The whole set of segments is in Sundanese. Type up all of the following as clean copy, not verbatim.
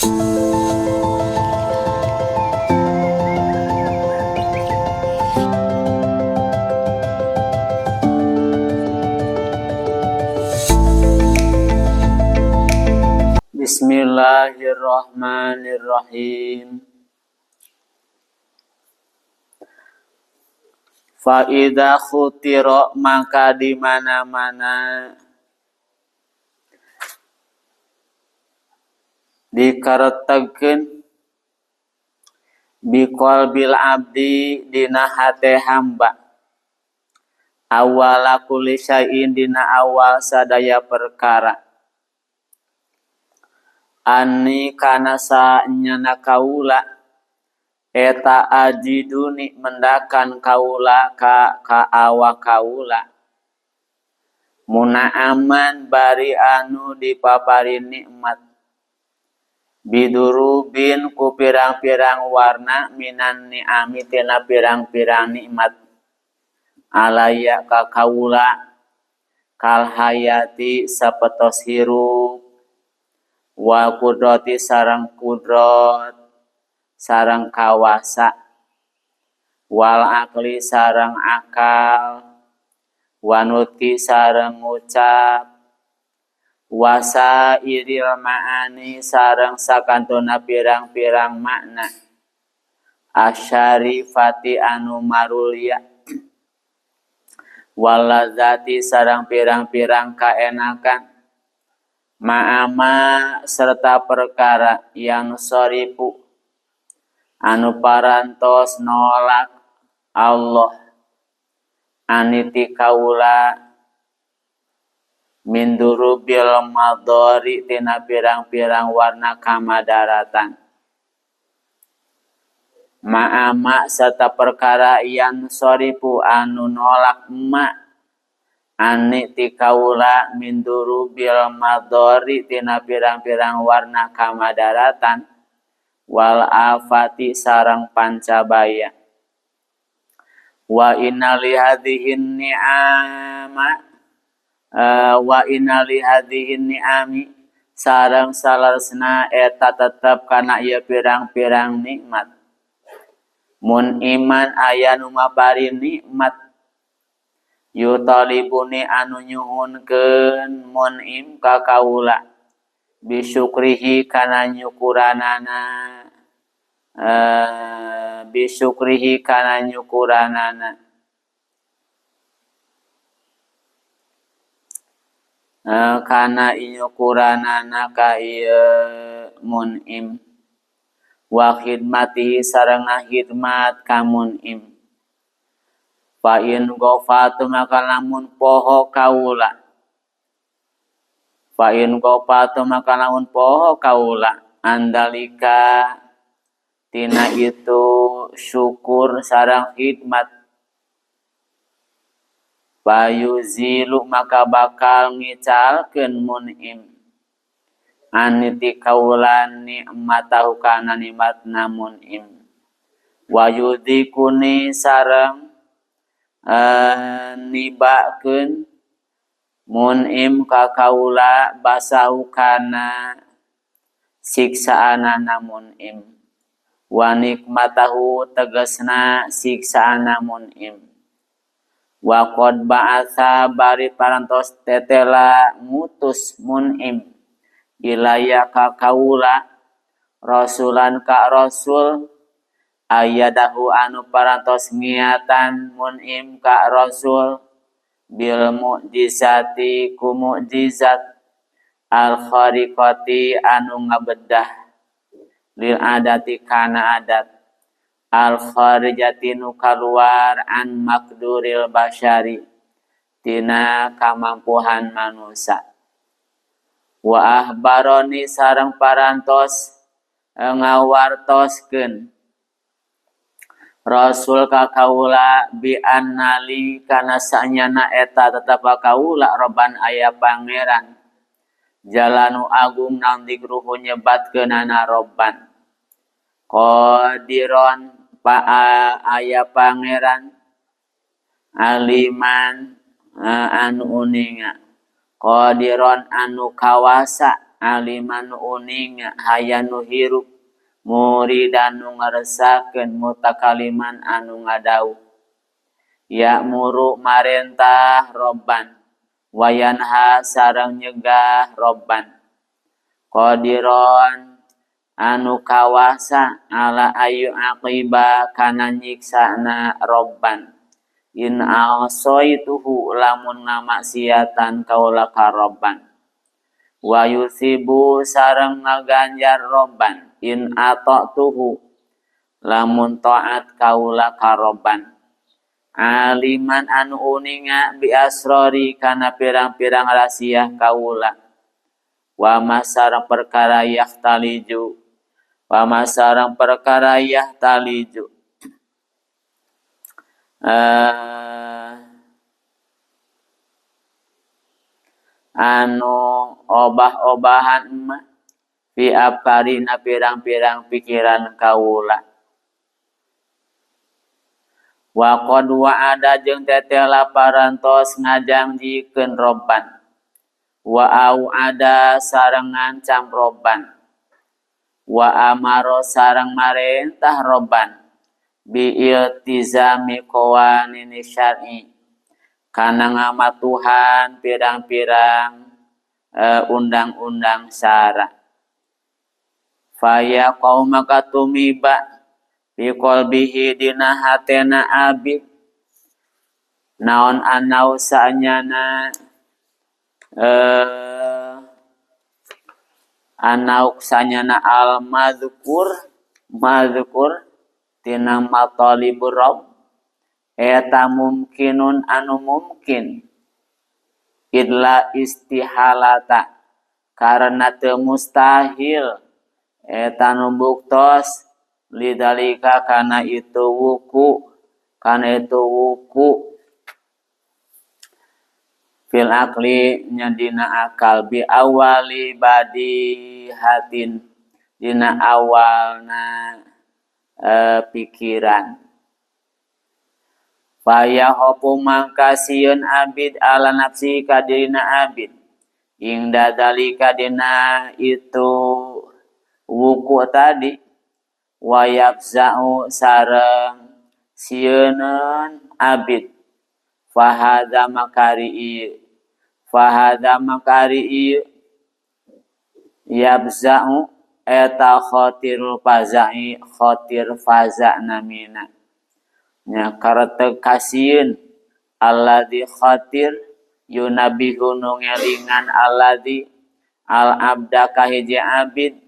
Bismillahirrahmanirrahim. Fa idza khutira maka di mana-mana dikaretegkeun biqalbil abdi dina hate hamba awala kulli syai'in dina awal sadaya perkara anni kana sanyana kaula eta ajiduni mendakan kaula ka awak kaula munaaman bari anu dipapari nikmat bidurubin ku pirang-pirang warna minan ni'ami tina pirang-pirang nikmat alaya ka kaula kal hayati sapetos hirup wa kudrati sareng kudrat sareng kawasa wal akli sareng akal wanutki sareng ngucap wasa iril ma'ani sareng sakantuna pirang-pirang makna asyarifati anu marulia walazati sareng pirang-pirang kaenakan ma'ama serta perkara yang soripu anu parantos nolak Allah aniti kaula min durubil madori tina pirang-pirang warna kamadaratan ma'ama serta perkara yang soripu anu nolak ma aniti kaula min durubil madori tina pirang-pirang warna kamadaratan wal afati sareng pancabaya wa inna li hadhihin ni'ama wa inna li hadhihin ni'ami sareng saleresna eta tetep kana ieu pirang-pirang nikmat mun iman aya nu mapari nikmat yutalibuni anu nyuhunkeun mun'im ka kaula bisyukrihi kana nyukuranana bisyukrihi kana nyukuranana kana inyukuranana ka ieu mun'im wa khidmatihi sareng khidmat ka mun'im fa in ghafatu maka lamun poho kaula fa in ghafatu maka lamun poho kaula andalika tina itu syukur sareng khidmat fayuzilu maka bakal ngicalkeun mun'im aniti kaula nikmatahu kana nikmatna mun'im wa yudhikuni sareng nibakeun mun'im ka kaula basahu kana siksaanana mun'im wa nikmatahu tegasna siksaana mun'im wa qad ba'atsa bari parantos tetela ngutus mun'im ilaya ka kaula rasulan ka rasul ayadahu anu parantos ngiatan mun'im ka rasul bil mukjizati ku mukjizat al khariqati anu ngabedah lil adati kana adat al kharijati nu kaluar an makduril basyari tina kamampuhan manusia wa ahbaroni sareng parantos ngawartoskeun Rasul ka kaula bi annali kana sanyana eta tetep kaula roban aya pangeran jalanu agung naon dikruhu nyebatkeunana roban qadiron pa aya pangeran aliman anu uninga qadiron anu kawasa aliman nu uninga hayyan nu hirup muridan nu ngaresakeun mutakaliman anu ngadawuh ya'muru marentah robban wa yanha sareng nyegah robban qadiron anu kawasa ala ayu aqiba kana nyiksana robban in asaituhu lamun ngamaksiatan kaula ka robban wa yusibu sareng ngaganjar robban in ata'tuhu lamun taat kaula ka robban aliman anu uninga bi asrori kana pirang-pirang rahasia kaula wa masarang perkara yahtaliju wa masarang perkara yahtaliju anu obah-obahan mah fi afkarina pirang-pirang pikiran kaula wa qad wa'ada jeung tetela parantos ngajangjikeun robban wa au'ada sareng ngancam robban wa amaro sareng marentah robban bi iltizami qawanini syar'i kana ngamatuhan pirang-pirang undang-undang syara faya qauma katumiba fi qalbihi dina hatena abid naon anau saanyana anauk sanyana al mazkur mazkur tina matalibur rabb eta mumkinun anu mungkin idla istihalata karena teu mustahil eta nu buktos lidalika kana itu wuku fil akli nya dina akal bi awali badihatin dina awalna pikiran fayahopu mangka sieun abid ala nafsi ka dirina abid ing dadalika dina itu wuku tadi wayabza'u sareng sieuneun abid fahadza makari yabza'u eta khatirul faza'i khatir faza' namina nya kareteg kasieun alladzi khatir yunabihu nu ngelingan alladzi al abda ka hiji abid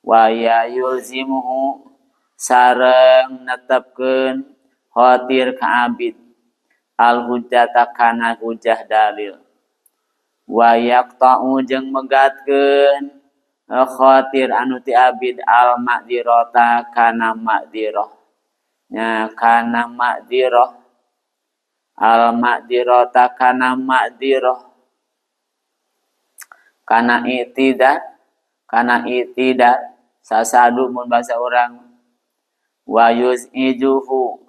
wa ya yulzimuhu sareng netepkeun khatir ka abid al hujjata kana hujjah dalil wa yaqta'u jeung megatkeun khatir anu ti abid al ma'dirata kana ma'dirah nya kana ma'dirah al ma'dirata kana ma'dirah kana itidar sasadu mun bahasa urang wa yuz'ijuhu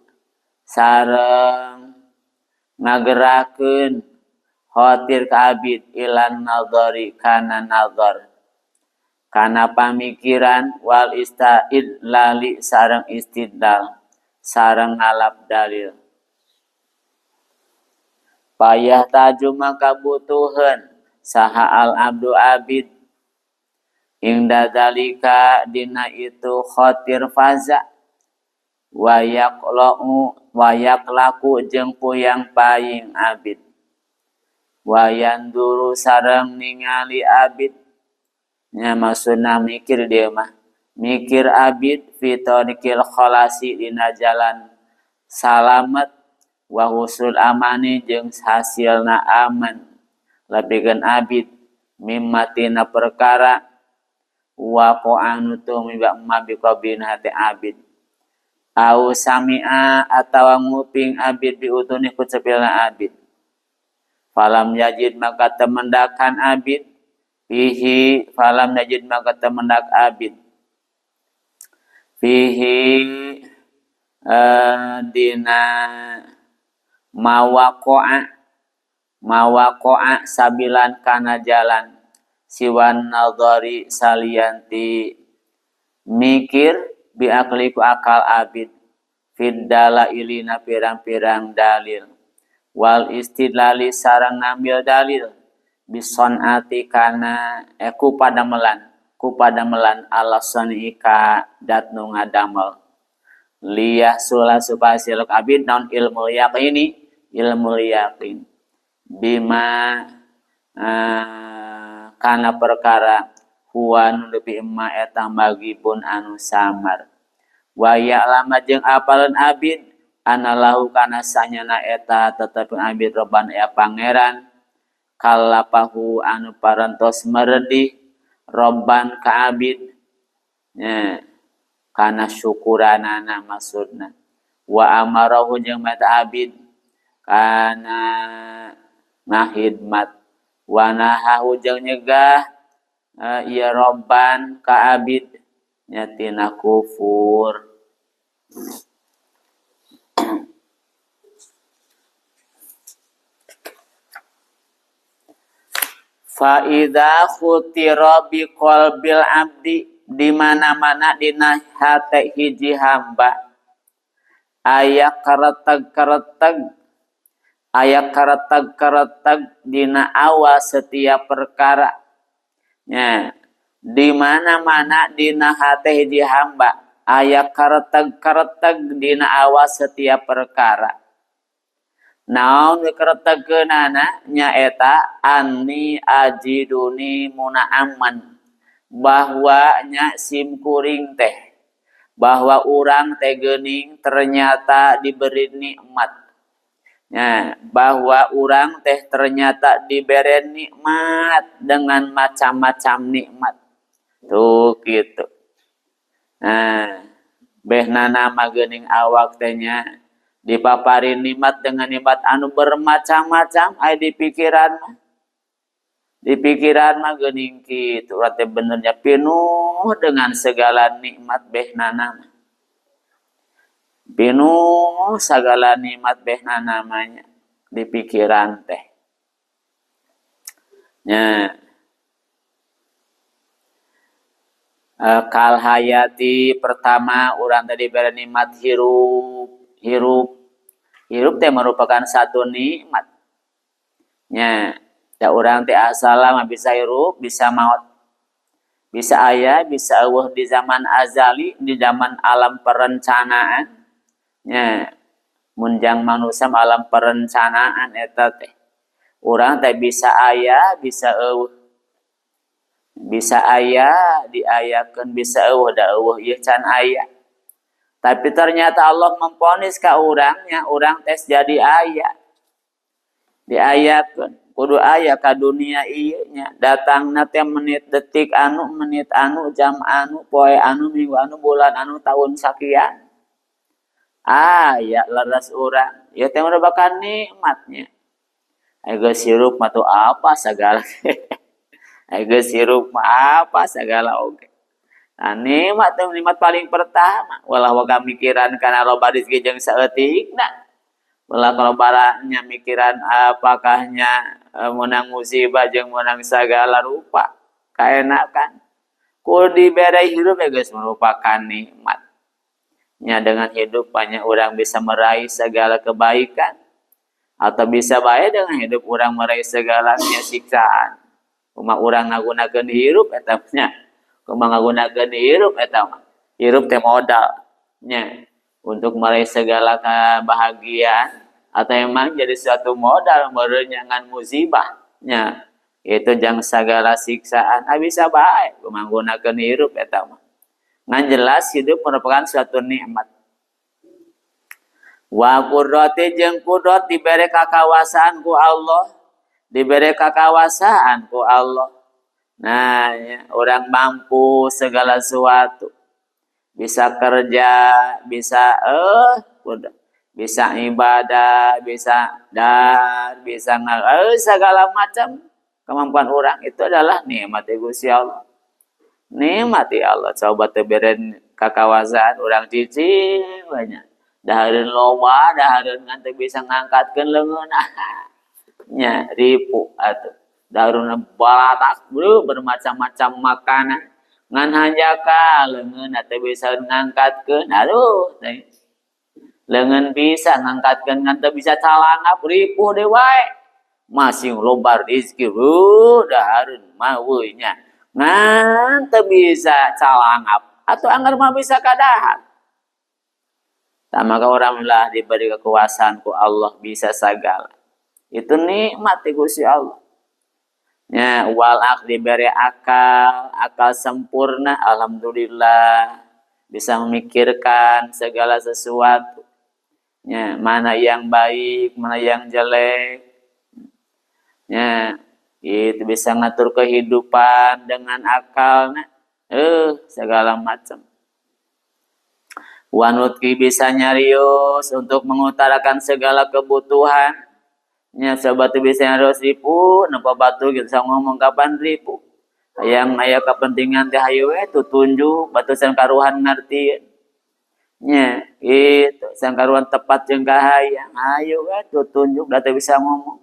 sareng ngagerakeun khatir ka abid ilan nazari kana nazar kana pamikiran wal istidlali sareng istidlal sareng ngalap dalil payah taju maka butuheun saha al abdu abid ing dadalika dina itu khatir faza wayaklaku jeung puyang paying abid wayanduru sareng ningali abid nya maksudna mikir dia mah mikir abid fi tariqil khalasi dina jalan salamet wa husul amani jeung hasilna aman lebihkeun abid mimma tina perkara wa qa'anu tumiba ma biqabina hati abid au sami'a atawa nguping abid bi uduni ku cepilna abid falam yajid maka temendakan abid fihi falam yajid maka temendak abid fihi dina mawaqa'a sabilan kana jalan Siwan nadhari salianti mikir bi akli ku akal abid fid dalailina pirang-pirang dalil wal istidlali sareng ngambil dalil bisonati kana ku padamelan ala sani ka dat nu ngadamel liyah sula supaya siluk abid naon ilmu yaqini ilmu yaqin bima kana perkara huwa nu leuwih emma eta magibun anu samar wa ya'lama jeung apaleun abid anallahu kana sanyana eta tetep abid robban aya pangeran kalapahu anu parantos meredih robban ka abid nya kana syukuranana maksudna wa amarahu jeung mata abid kana ngahidmat wa nahahu jeung nyegah ieu robban ka abid nya tina kufur. Fa idza khutira bi qalbil abdi di mana-mana dina hate hiji hamba aya kareteg-kareteg aya kareteg-kareteg dina awal setiap perkara nya di mana-mana dina hate hiji hamba aya kareteg-kareteg dina awal setiap perkara. Naon karetegeunana nyaeta anni ajiduni munaaman bahwa nya sim kuring teh bahwa urang teh geuning ternyata diberi nikmat nya bahwa urang teh ternyata diberi nikmat dengan macam-macam nikmat tuh gitu. Nah behnana mah geuning awak teh nya dipaparin nikmat dengan nikmat anu bermacam-macam aya di pikiran mah. Di pikiran mah geuning kitu urang teh benernya pinuh dengan segala nikmat behnana mah. Pinuh segala nikmat behnana mah nya di pikiran teh. Nya kal hayati pertama urang tadi bere nikmat hirup. Hirup teh merupakan satu nikmat. Nya, da urang teh asala mah bisa hirup, bisa maot. Bisa aya, bisa eueuh di zaman azali, di zaman alam perencanaan. Nya, mun jang manusia alam perencanaan eta teh. Urang teh bisa aya, bisa eueuh. Bisa aya diayakeun, bisa eueuh da eueuh ieu can aya. Tapi ternyata Allah memponis ka urangnya, urang tes jadi aya. Diayakeun, kudu aya ka dunia ieu nya. Datangna teh menit detik anu, menit anu, jam anu, poe anu, minggu anu, bulan anu, tahun sakian. Aya leres urang. Ieu teh merupakan nikmatnya. Aya geus hirup mah tuh apa sagala. Aya geus hirup mah apa sagala oge. Nah, nikmat teh nikmat paling pertama. Walah waga mikiran kana loba rezeki jeung saeutikna. Walah kalau barangnya mikiran apakahnya meunang musibah jeung meunang sagala rupa kaenakan. Ku dibere hirup ya geus merupakan nikmat. Nya dengan hidup banyak orang bisa meraih segala kebaikan atau bisa bae dengan hidup orang meraih segala siksaan. Kumaha urang ngagunakeun hirup eta nya. Kumaha ngagunakeun hirup eta mah. Hirup teh modal nya untuk meraih segala kebahagiaan atau emang jadi suatu modal meureun ngan musibah nya. Itu jang segala siksaan bisa bae kumaha nggunakeun hirup eta mah. Ngan jelas hidup merupakan suatu nikmat. Wa qudrati jeung kudrat dibere kakawasaan ku Allah, dibere kakawasaan ku Allah. Nah, ya, orang mampu segala sesuatu. Bisa kerja, bisa bisa ibadah, bisa dar, bisa segala macam kemampuan orang itu adalah nikmat Gusti Allah. Nikmat ya Allah, coba teu beren kakawasaan urang cicing banyak. Dahareun loba, dahareun ngan teu bisa ngangkatkeun leungeun. Nya ripu atuh. Dahareunna balatak beuh bermacam-macam makanan. Ngan hanjakal leungeunna teu bisa ngangkatkeun. Aduh teh. Leungeun bisa ngangkatkeun ngan teu bisa calangap ripuh deui wae. Masih loba rezeki beuh dahareun mah weuh nya. Ngan teu bisa calangap atau anggar mah bisa kadahar. Tah maka urang lah diberi kekuasaan ku Allah bisa sagala. Itu nikmat ti Gusti Allah. Nya wal aqli diberi akal, akal sempurna, alhamdulillah bisa memikirkan segala sesuatu. Nya mana yang baik, mana yang jelek. Nya itu bisa ngatur kehidupan dengan akalnya. Segala macam. Wanutki bisa nyarios untuk mengutarakan segala kebutuhan. Nya coba tuh bisa nyarios ripu, napa batu gitu bisa ngomong kapan ripu. Hayang aya kepentingan teh hayu we tutunjuk batu sangkaruhan ngarti. Nya itu sangkaruhan tepat jeung kahayang hayu we tutunjuk da teu bisa ngomong.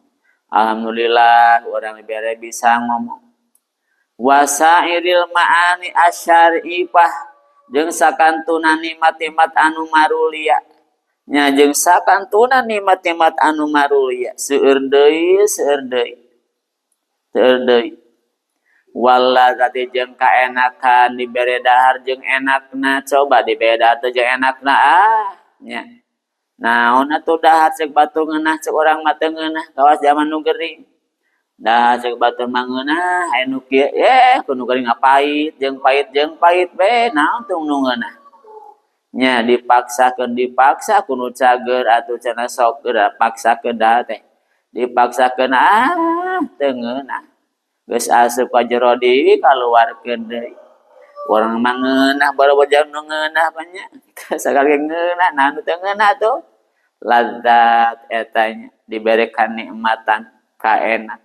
Alhamdulillah urang dibere bisa ngomong. Wasairil ma'ani asyarifah jeung sakantuna nikmat-nikmat anu marulia. Nya jeung sakantuna nikmat-nikmat anu marulia seueur deui seueur deui. Seueur deui. Waladzati jeung kaenakan dibere dahar jeung enakna coba dibere dahar teh jeung enakna ah nya. Naon atuh dahar ceuk batur ngeunah ceuk urang mah teu ngeunah kawas zaman nu gering. Dahar ceuk batur mah ngeunah aya nu kieu ku nu gering ngapait jeung pait we naon teu nu ngeunah. Nya dipaksakeun dipaksa ku nu cager atuh cenah sok geura paksakeun dahar teh. Dipaksakeun ah teu ngeunah. Geus asup ka jero deui kaluarkeun deui. Urang mah ngeunah boro-boro nu ngeunah mah nya. Sakali ngeunah naon nu teu ngeunah tuh. Ladzat eta nya dibere kanikmatan kaenak.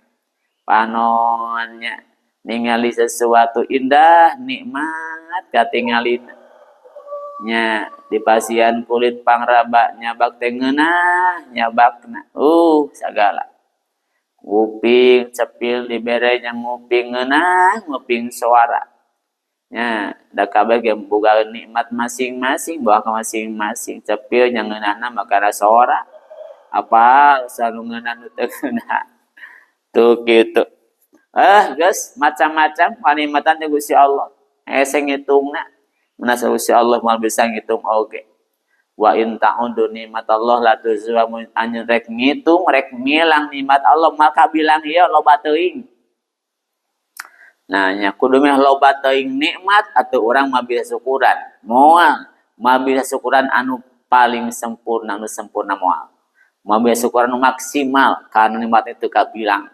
Panonnya ningali sesuatu indah nikmat katingalina. Nya dipasian kulit pangraba nyabak teh ngeunah nyabakna. Sagala. Nguping cepil dibere nya nguping ngeunah nguping suara. Nya da kabeh ge boga nikmat masing-masing bawa ka masing-masing cepil nya ngeunahna mah kana sora. Apal sanu ngeunah nu teu ngeunah. Tuh kitu. Geus macam-macam panikmatan teh Gusti Allah. Hese ngitungna. Mun Gusti Allah moal bisa ngitung oge. Wa in ta'udu nikmatallah la tuhsuha mun anjeun rek ngitung rek ngilang nikmat Allah maka bilang ieu loba teuing. Nah nya kudu meh loba teuing nikmat atuh urang mah bisa syukuran. Moal mah bisa syukuran anu paling sempurna anu sempurna moal. Mah bisa syukuran anu maksimal karena nikmat itu kabilang.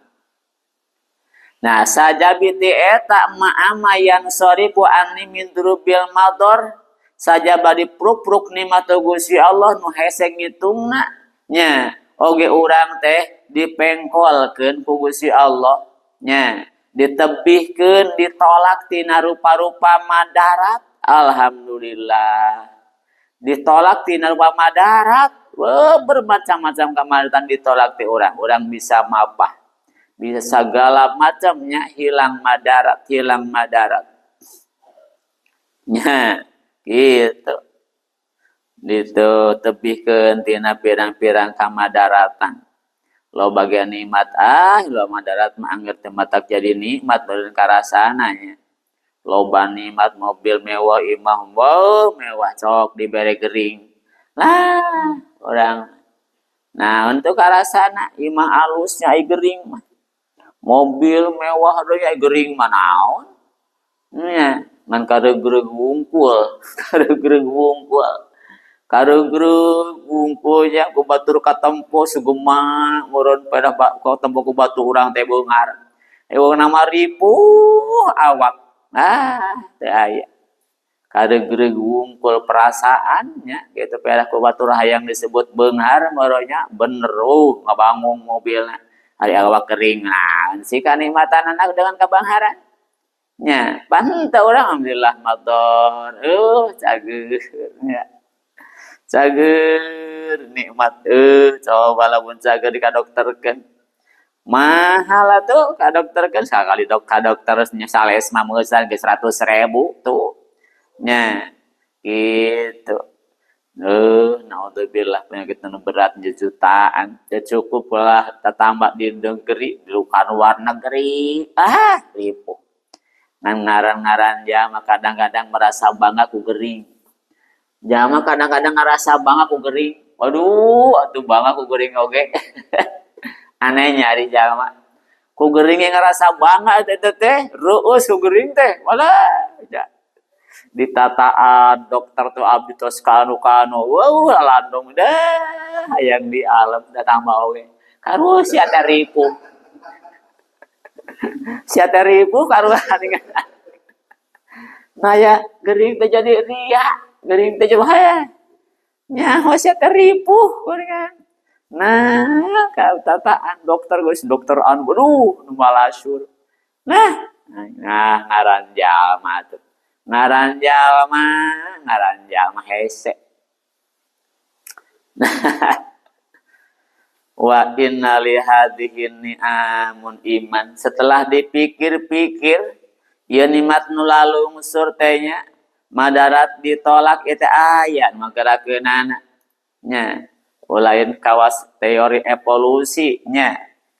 Nah sajabiti eta ma'ama yansarifu anni min durubil mador saja bari pruk-pruk nikmat Gusti Allah nu hese ngitungna nya oge urang teh dipengkolkeun ku Gusti Allah nya ditebihkeun ditolak tina rupa-rupa madarat alhamdulillah ditolak tina rupa madarat bermacam-macam kamaratan ditolak ti urang urang bisa mapah bisa segala macamnya hilang madarat nya gitu ditu tebihkeun tina pirang-pirang kamadaratan lo bagian nikmat ah lo madarat mah angger teu matak jadi nikmat beureun karasana nya loba nikmat mobil mewah imah wow mewah cok dibere gering lah urang nah untuk karasana imah alusnya ai gering mah mobil mewah deui ai gering mah naon nya ngan karegreg wungkul karegreg wungkul karegreg wungkul nya ku batur katempo sugema meureun pada katempo ku batur urang teh beunghar eueuh nama ripuh awak ah teu aya karegreg wungkul perasaannya gitu pedah ku batur hayang disebut beunghar meureunnya bener ngabangung mobilna ari awak kering naon sih kanikmatan anak dengan kabangharan nya pantau urang alhamdulillah motor cager nya cager nikmat coba lamun cager dikadokterkeun Mahal atuh ka dokter kan sakali dok ka dokter nya sales mah meusan ge 100.000 tuh. Nya gitu. Naudzubillah penyakit nu berat jutaan. Teu cukup lah tatambah di negeri, di luar negeri. Ah, ripuh. Ngan ngaran-ngaran jalma kadang-kadang merasa bangga ku gering. Jalma kadang-kadang ngerasa bangga ku gering. Waduh, atuh bangga ku gering oge. Aneh nyari jalma. Ku gering yang ngerasa bangga teh teh teh, reueus ku gering teh. Walah, ja. Ditataan dokter tuh abdi tos kanu-kanu. Wow, landong dah hayang di alam datang tambah oge. Karuh sia teh ripuh. Sia teh ripuh karuhan. Nah ya, gering teh jadi ria, gering teh jadi haya. Nyaho sia teh ripuh geuningan. Nah, tataan dokter geus dokter anu aduh nu malasur. Nah, nah ngaran jalma tuh. Ngaran jalma hese. Wa inna li hadhihi ni'amun iman. Setelah dipikir-pikir, ieu nikmat nu lalungsur teh nya madarat ditolak ieu teh aya nu ngagerakeunana. Nya, lain kawas teori evolusi nya.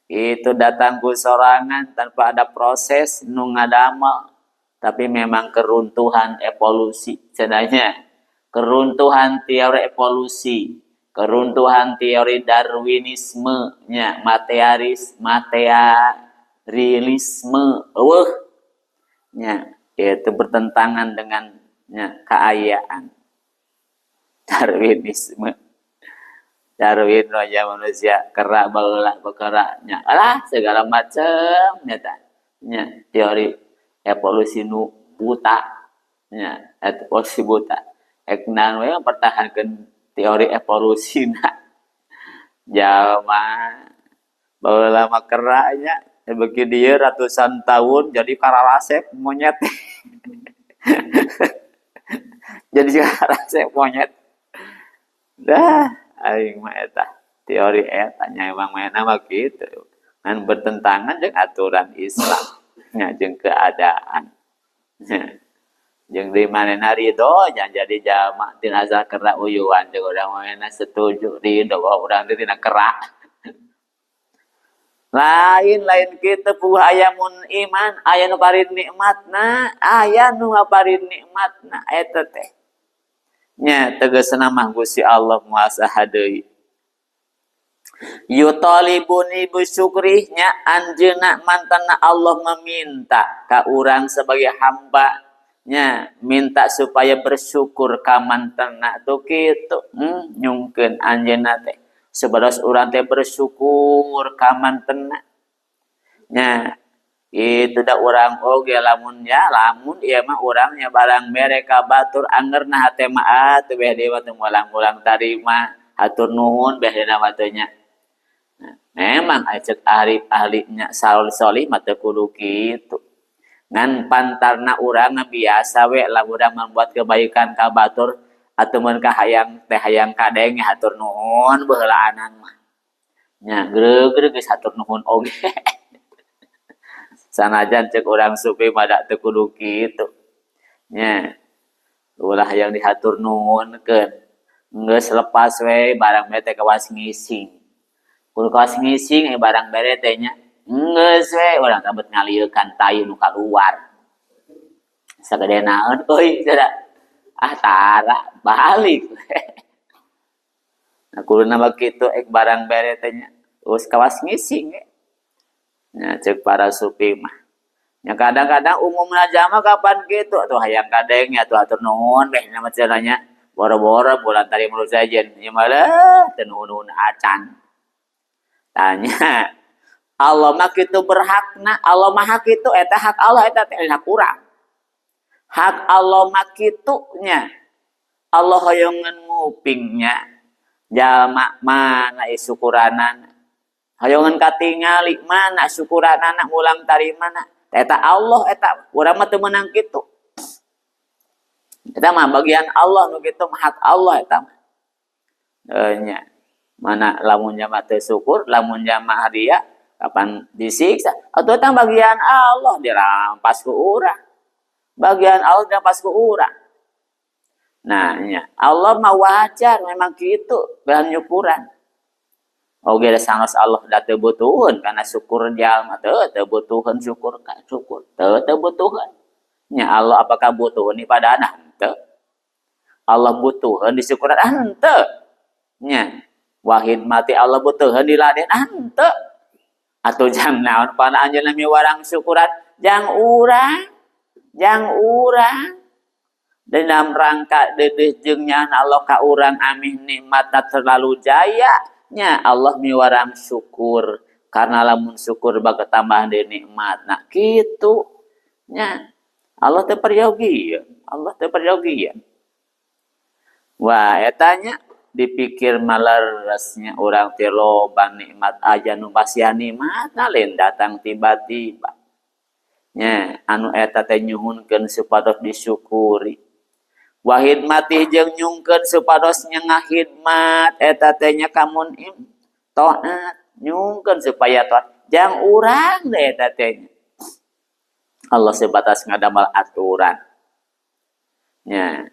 Itu datang ku sorangan tanpa ada proses nu ngadamel. Tapi memang keruntuhan evolusi cenahnya. Keruntuhan teori evolusi, keruntuhan teori Darwinisme nya, materialisme, eueuh nya, itu bertentangan dengan nya keayaan. Darwinisme. Darwin raja manusia kerak baheula bekerak nya. Alah segala macam nya tah. Nya teori evolusi nu buta nya, evolusi buta. Ek naon we mempertahankeun teori evolusi na. Jalma baheula mah kerak nya, beuki dieu ratusan tahun jadi kararasep monyet. Jadi kararasep monyet. Dah aing mah eta teori eta nya emang mainna mah kitu. Ngan bertentangan jeung aturan Islam nya jeung keadaan. Nya. Jeung di manehna ridho jangan jadi jalma tina asa kerak uyuan jeung urang manehna setuju ridho urang teh tina kerak. Lain-lain kitu puguh aya mun iman, aya nu parin nikmatna, aya nu ngaparin nikmatna eta teh. Nya tegasna mah Gusti Allah Maha Saha deui. Yutalibuni bisyukri nya anjeunna mantana Allah meminta ka urang sebagai hamba nya minta supaya bersyukur ka mantana tuh kitu. Nyungkeun anjeunna teh supados urang teh bersyukur ka mantena nya. Itu da urang oge lamun nya lamun ieu mah urang nya barang mere ka batur angerna hate mah ah teu beh deui mah teu mulang-mulang tarima hatur nuhun beh deui mah teu nya. Nah, memang cek ahli ahlinya saleh mah teu kudu kitu. Ngan pantarna urang mah biasa we lamun urang membuat kebaikan ka batur atuh mun ka hayang teh hayang kadenge hatur nuhun beuheulaanan mah. Nya greugreu geus hatur nuhun oge. Sanajan cek urang supi mah da teu kudu kitu. Nya ulah hayang dihatur nuhunkeun. Geus lepas we barang bere teh kawas ngising. Kudu kawas ngising barang bere teh nya. Geus we urang kabet ngaliekan tai nu kaluar. Sagede naon euy cenah. Ah tara balik. Nah kuduna mah kitu ek barang bere teh nya. Geus kawas ngising we. Nya cek para supi mah. Nya kadang-kadang umumna jalma kapan kitu atuh hayang kadenge atuh hatur nuhun beh nya mah cenah nya. Boro-boro bulan tadi menurut saya jen ieu mah leuh teu nuhun-nuhun acan. Tanya Allah mah kitu berhakna, Allah mah hak kitu eta hak Allah eta teh hak urang. Hak Allah mah kitu nya. Allah hoyongeun ngupingnya. Jalma mana syukuranana. Hoyongeun katingali mana syukuranana ulang tarimana. Eta Allah eta urang mah teu meunang kitu. Eta mah bagian Allah nu kitu mah hak Allah eta mah. Nya. Mana lamun jalma teu syukur, lamun jalma ria, Kapan disiksa? Atau tang bagian Allah dirampas ku urang. Bagian Allah dirampas ku urang. Nah, nya Allah mah wajar memang gitu, bahan nyukuran. Oge da sanggeus Allah da teu butuheun kana syukur jalma teu teu butuheun syukur ka syukur teu teu butuheun. Nya Allah apakah butuheun ipadana? Henteu. Allah butuheun disyukuran? Henteu. Nya wahid mati Allah butuheun diladen? Henteu. Atau jang naon pana anjeunna miwarang syukuran jang urang, jang urang. Dalam rangka dedeh jeung nyaan Allah ka urang amih nikmatna terlalu jaya nya Allah miwarang syukur karena lamun syukur bakal tambah deui nikmat. Nah kitu nya Allah teh peryogi ya. Allah teh peryogi ya. Wah eta nya dipikir maleresnya urang teh loba nikmat aja nu pasihan nikmat lain datang tiba-tiba nya anu eta teh nyuhunkeun supados disyukuri. Wahid mati jeung nyungkeun supados ngahidmat eta teh nya kamun im taat nyungkeun supaya taat jang urang teh eta teh. Allah sebatas ngadamel aturan nya.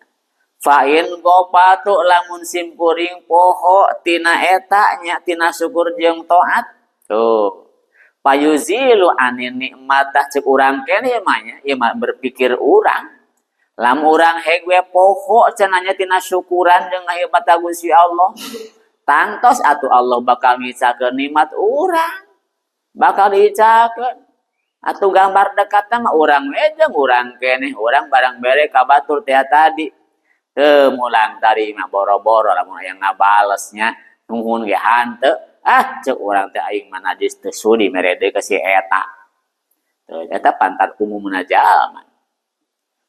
Fa'in gopatu lamun simkuring poho tina eta nya tina syukur jeung taat tuh payuzilu anin nikmatah cek urang keneh mah nya ieu mah berpikir urang lamun urang heg we poho cenah nya tina syukuran jeung ngahibata Gusti Allah tangtos atuh Allah bakal ngicakeun nikmat urang bakal diicakeun atuh gambar dekatna mah urang we jeung urang keneh urang barang bere ka batur teh tadi teu mulang tarima boro-boro lamun aya ngabalesnya nuhun ge hanteu ah cek urang teh aing mah najis teu sudi mere deui ka si eta teu eta pantat umumna jalma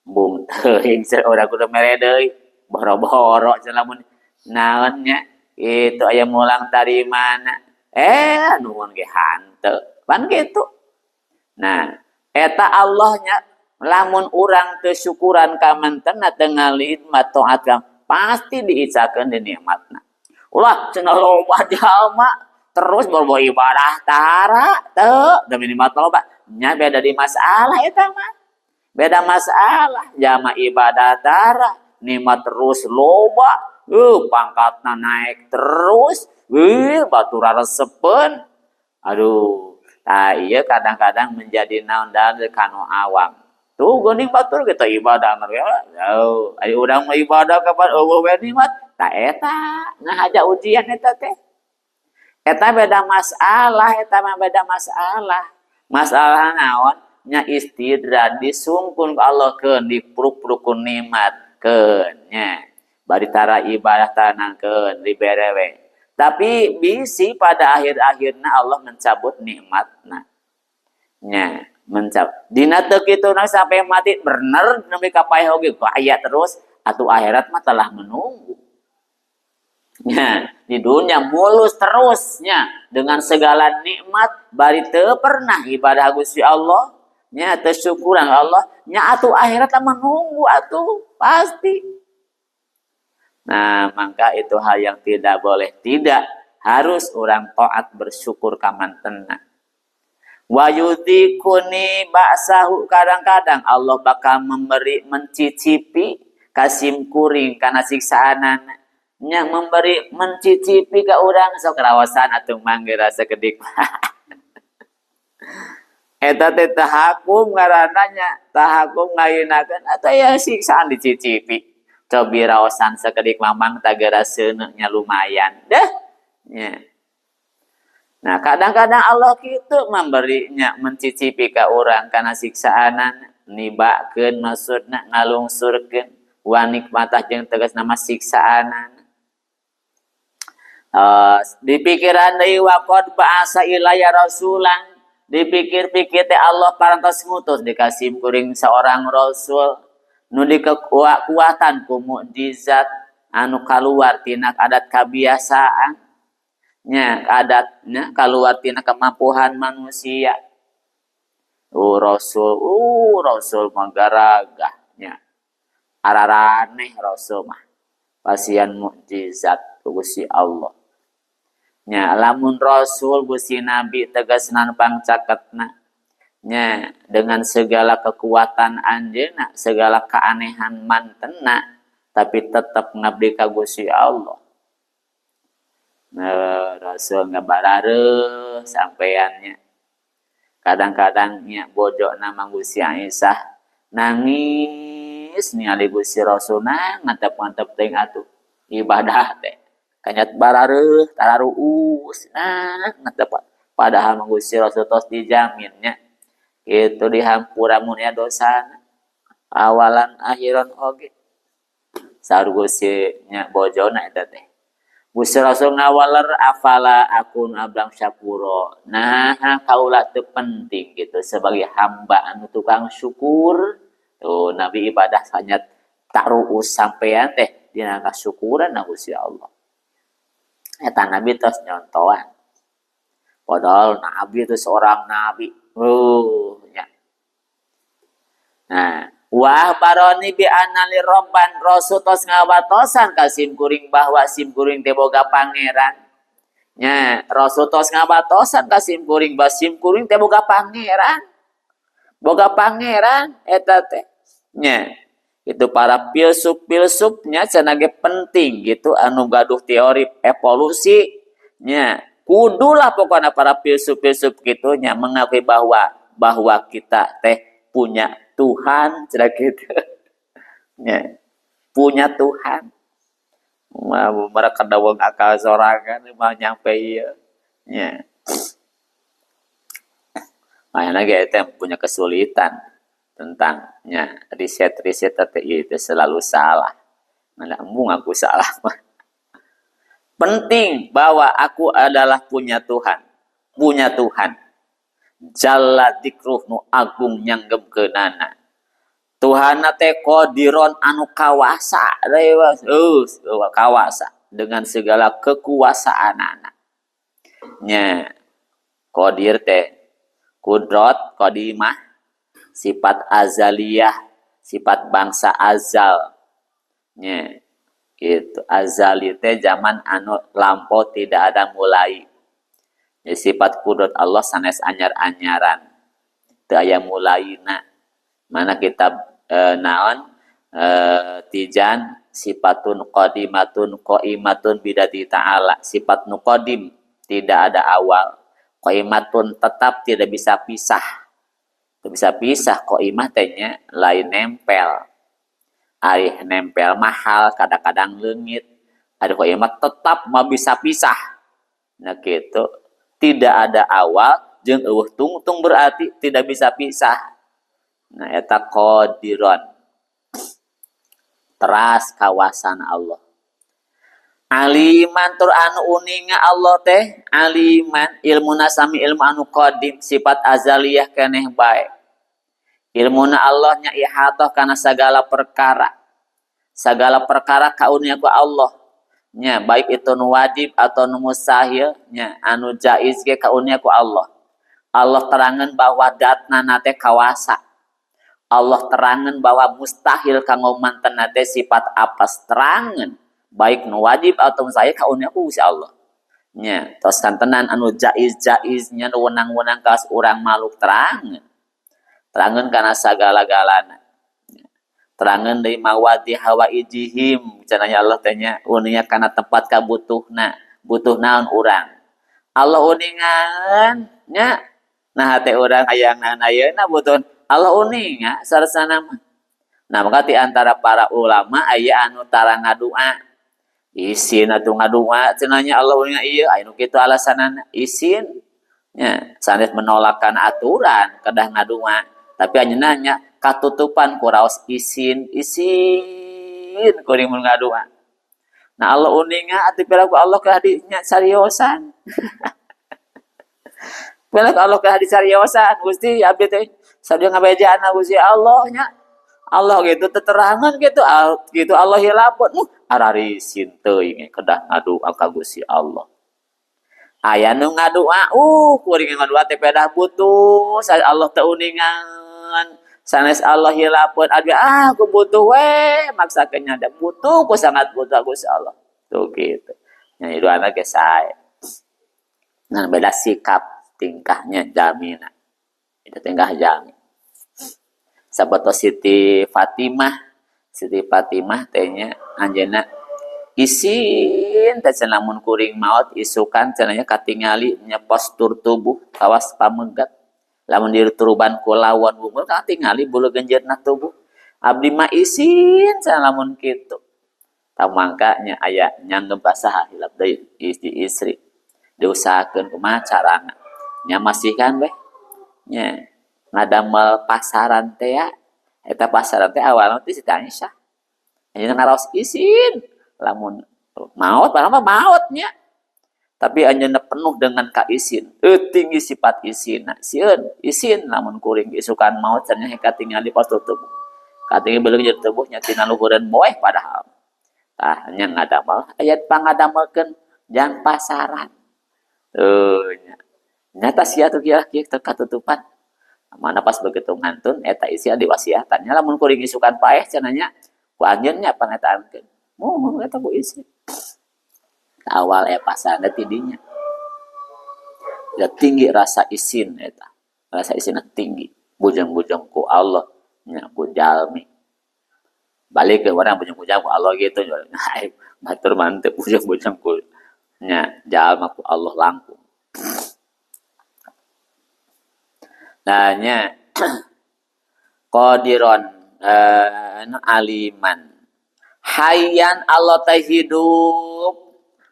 bung teuing cek urang kudu mere deui boro-boro cenah lamun naon nya itu aya mulang tarimana nuhun ge hanteu pan kitu. Nah eta Allahnya lamun urang teu syukuran ka mantena teu ngalidmat taat ka pasti diicakeun di nikmatna. Ulah cenah loba jalma terus bobo ibadah tara teu demi nikmat loba nya beda di masalah eta mah. Beda masalah jalma ibadah tara nikmat terus loba, pangkatna naik terus, batur resepeun. Aduh, tah ieu kadang-kadang menjadi naon dan kanu awam. Tuh geuning batur kita ibadah ngerti ya. Oh, ari urang mah ibadah kapan eueuh we nikmat. Tah eta ngahaja ujian eta teh. Eta beda masalah, eta mah beda masalah. Masalah naon? Nya istidraj disungkun ku Allah keun dipruk-pruk ku nikmat keun nya. Bari tara ibadah tanangkeun dibere we. Tapi bisi pada akhir-akhirna Allah mencabut nikmatna. Nya mencap dina teu kitu na sampai mati bener nepi ka paeh oge bahaya terus atuh akhirat mah telah menunggu. Nya di dunia mulus terusnya dengan segala nikmat bari teu pernah ibadah Gusti Allah nya teu syukuran Allah nya atuh akhirat mah menunggu atuh pasti. Nah maka itu hal yang tidak boleh tidak harus orang taat bersyukur ka mantena. Wa yudhikuni ba'sahu kadang-kadang Allah bakal memberi mencicipi kasim kuring kana siksaanana nya memberi mencicipi ka urang sok rawasan atuh mangge rasa kedik. Eta teh tahakum ngaranna nya tahakum ngayeunakeun atuh aya siksaan dicicipi. Cobi rawasan sakedik mamang tagara seuneu nya lumayan deh nya. Nah, kadang-kadang Allah kitu memberinya mencicipi ka urang kana siksaanan, nibakeun maksudna ngalungsurkeun wa nikmatah jeung tegas nama siksaanan. Dipikiran deui wa qad ba'asa ilaya rasulan, dipikir-pikir teh Allah parantos ngutus dikasih kuring seorang rasul nu dikekuatan ku mukjizat anu kaluar tina adat kabiasaan. Nya adatnya kaluar tina kemampuan manusia. Rasul, rasul manggaragah nya. Araraneh rasul mah. Pasian mukjizat ku Gusti Allah. Nya lamun Rasul Gusti Nabi tegasna pangcaketna nya dengan segala kekuatan anjeunna, segala keanehan mantenna, tapi tetap ngabdi ka Gusti Allah. Nah, Rasul ngabarareuh sampeannya. Kadang-kadang nya bojona mah Gusti Aisyah nangis ningali Gusti Rasul ngantep-ngantep teuing atuh ibadah teh. Kanyat barareuh tararuus nah ngantep, padahal mah Gusti Rasul tos dijaminnya itu dihampura mun aya dosana awalan akhiran oge. Saur Gusti nya bojona eta teh Gusti Rasul ngawaler afala akun abdang syakuro. Nah, kaula teu penting gitu sebagai hamba anu tukang syukur. Tuh Nabi ibadah hanya taruus sampean teh dina kasyukuran na Gusti Allah. Eta Nabi tos nyontoan. Padahal Nabi itu seorang nabi. Ya. Nah, wah baroni bi anali robban Rasul tos ngawatosan ka sim kuring bahwa sim kuring teh boga pangeran. Nya, Rasul tos ngawatosan ka sim kuring bahwa sim kuring teh boga pangeran. Boga pangeran eta teh. Nya, itu para filsuf-filsufnya cenah ge penting gitu anu gaduh teori evolusi nya. Kudulah pokoknya para filsuf-filsuf gitu nya mengakui bahwa kita teh punya Tuhan cenah gitu. Nya, punya Tuhan. Mah mereka dawang akal sorangan mah nyampe ieu. Nya. Makanya ge teh punya kesulitan tentangnya riset-riset teh itu selalu salah. Mana embung aku salah mah. Penting bahwa aku adalah punya Tuhan. Punya Tuhan. Jalla dzikruh nu agung nyanggemkeunana. Tuhan teh qadiron anu kawasa, kawasa dengan segala kekuasaanana. Nya qadir teh kudrot qadimah, sifat azaliyah, sifat bangsa azal. Nya gitu, azali teh zaman anu lampau tidak ada mulai. Ya, sifat kudrat Allah sanes anyar-anyaran. Teu aya mulaina. Mana kitab naon tijan sifatun qadimatun qaimatun bidati ta'ala, sifat nu qadim tidak ada awal, qaimatun tetap tidak bisa pisah. Tidak bisa pisah qaimah teh nya lain nempel. Ari nempel mahal kadang-kadang leungit. Ari qaimah tetap mah bisa pisah. Nah gitu. Tidak ada awal jeung eueuh tungtung berarti tidak bisa pisah. Nah eta qadiron. Teras kawasan Allah. Aliman tur anu uninga Allah teh aliman ilmuna sami ilmu anu qadim sifat azaliyah keneh bae. Ilmuna Allah nya ihatoh kana segala perkara. Segala perkara kaunya ku Allah. Nya baik itu nu wajib atau nu mustahil nya anu jaiz ge kaunya ku Allah. Allah terangan bahwa datna teh kawasa. Allah terangan bahwa mustahil kanggo mantenna teh sifat apas terangan baik nu wajib atau mustahil kaunya ku Gusti Allah. Nya tos kantenan anu jaiz-jaiznya nu wenang-wenang kawas urang makhluk terangan. Terangan kana sagala-galana. Terangan deui mawadi hawaijihim cenah Allah teh nya uninga kana tempat kabutuhna, butuh naon urang. Allah uningan nya. Nah hate urang hayang naon ayeuna butuh Allah uninga saresana mah. Nah maka di antara para ulama aya anu tara ngadua. Isin atuh ngadua cenah nya Allah uninga ieu aya nu kitu alasanana isin nya sanes menolakkan aturan kedah ngadua tapi anjeunna nya katutupan ku raos isin isin kuring mun ngadua. Nah Allah uninga atuh piraku Allah ka dinya sariosan. Piraku Allah ka disariosan Gusti abdi teh sadia ngabejaan Gusti Allah nya. Allah gitu teterangan gitu gitu Allah hilapun ararisin teuing kedah ngadua ka Gusti Allah. Aya nu ngadua kuring ngadua teh pedah butuh Allah teu uningan. Sanes Allah hilapun abdi aku butuh we maksakeun nya butuh ku sangat butuh Gusti Allah. Tuh gitu. Nya doana ge sae. Nah, beda sikap tingkahnya jamina. Itu tingkah jami. Sabato Siti Fatimah, Siti Fatimah teh nya anjeunna isin teh cenah lamun kuring maot isukan cenah nya katingali nya postur tubuh kawas pamegat. Lamun dituruban ku lawon wungkul katingali bulu genjeurna tubuh. Abdi mah isin cenah lamun kitu. Tah mangka nya aya nyanggem saha hilap deui istri diusahakeun kumaha carana. Nya masihkan weh nya ngadamel pasaran teh ya. Eta pasaran teh awalna teh Siti Aisyah. Anjeunna ngaraos isin lamun maot padahal mah maot nya. Tapi anjeunna penuh dengan kaisin. Tinggi sifat isinna. Sieun isin lamun kuring isukan maot cenah katingali postur tubuh. Katingali beuleung jeung tubuhnya tina luhureun moeh padahal. Tah nya ngadamel aya pangadamelkeun jang pasaran. Nya. Nyata sia tuh kieu kieu teu katutupan. Mana pas begitu ngantun eta isi diwasiatan nya lamun kuring isukan paeh cenah nya ku anjeun nya pangetaankeun. Muhun eta ku isi. Awal pasaran teh tidinya. Ya tinggi rasa isin eta. Rasa isinna tinggi. Bujang-bujang ku Allah nya ku jalmi. Balik ke orang bujang-bujang ku Allah gitu. Nah, batur mantep bujang-bujang ku nya jalma ku Allah langkung. Nah nya qadiron aliman. Hayyan Allah teh hidup,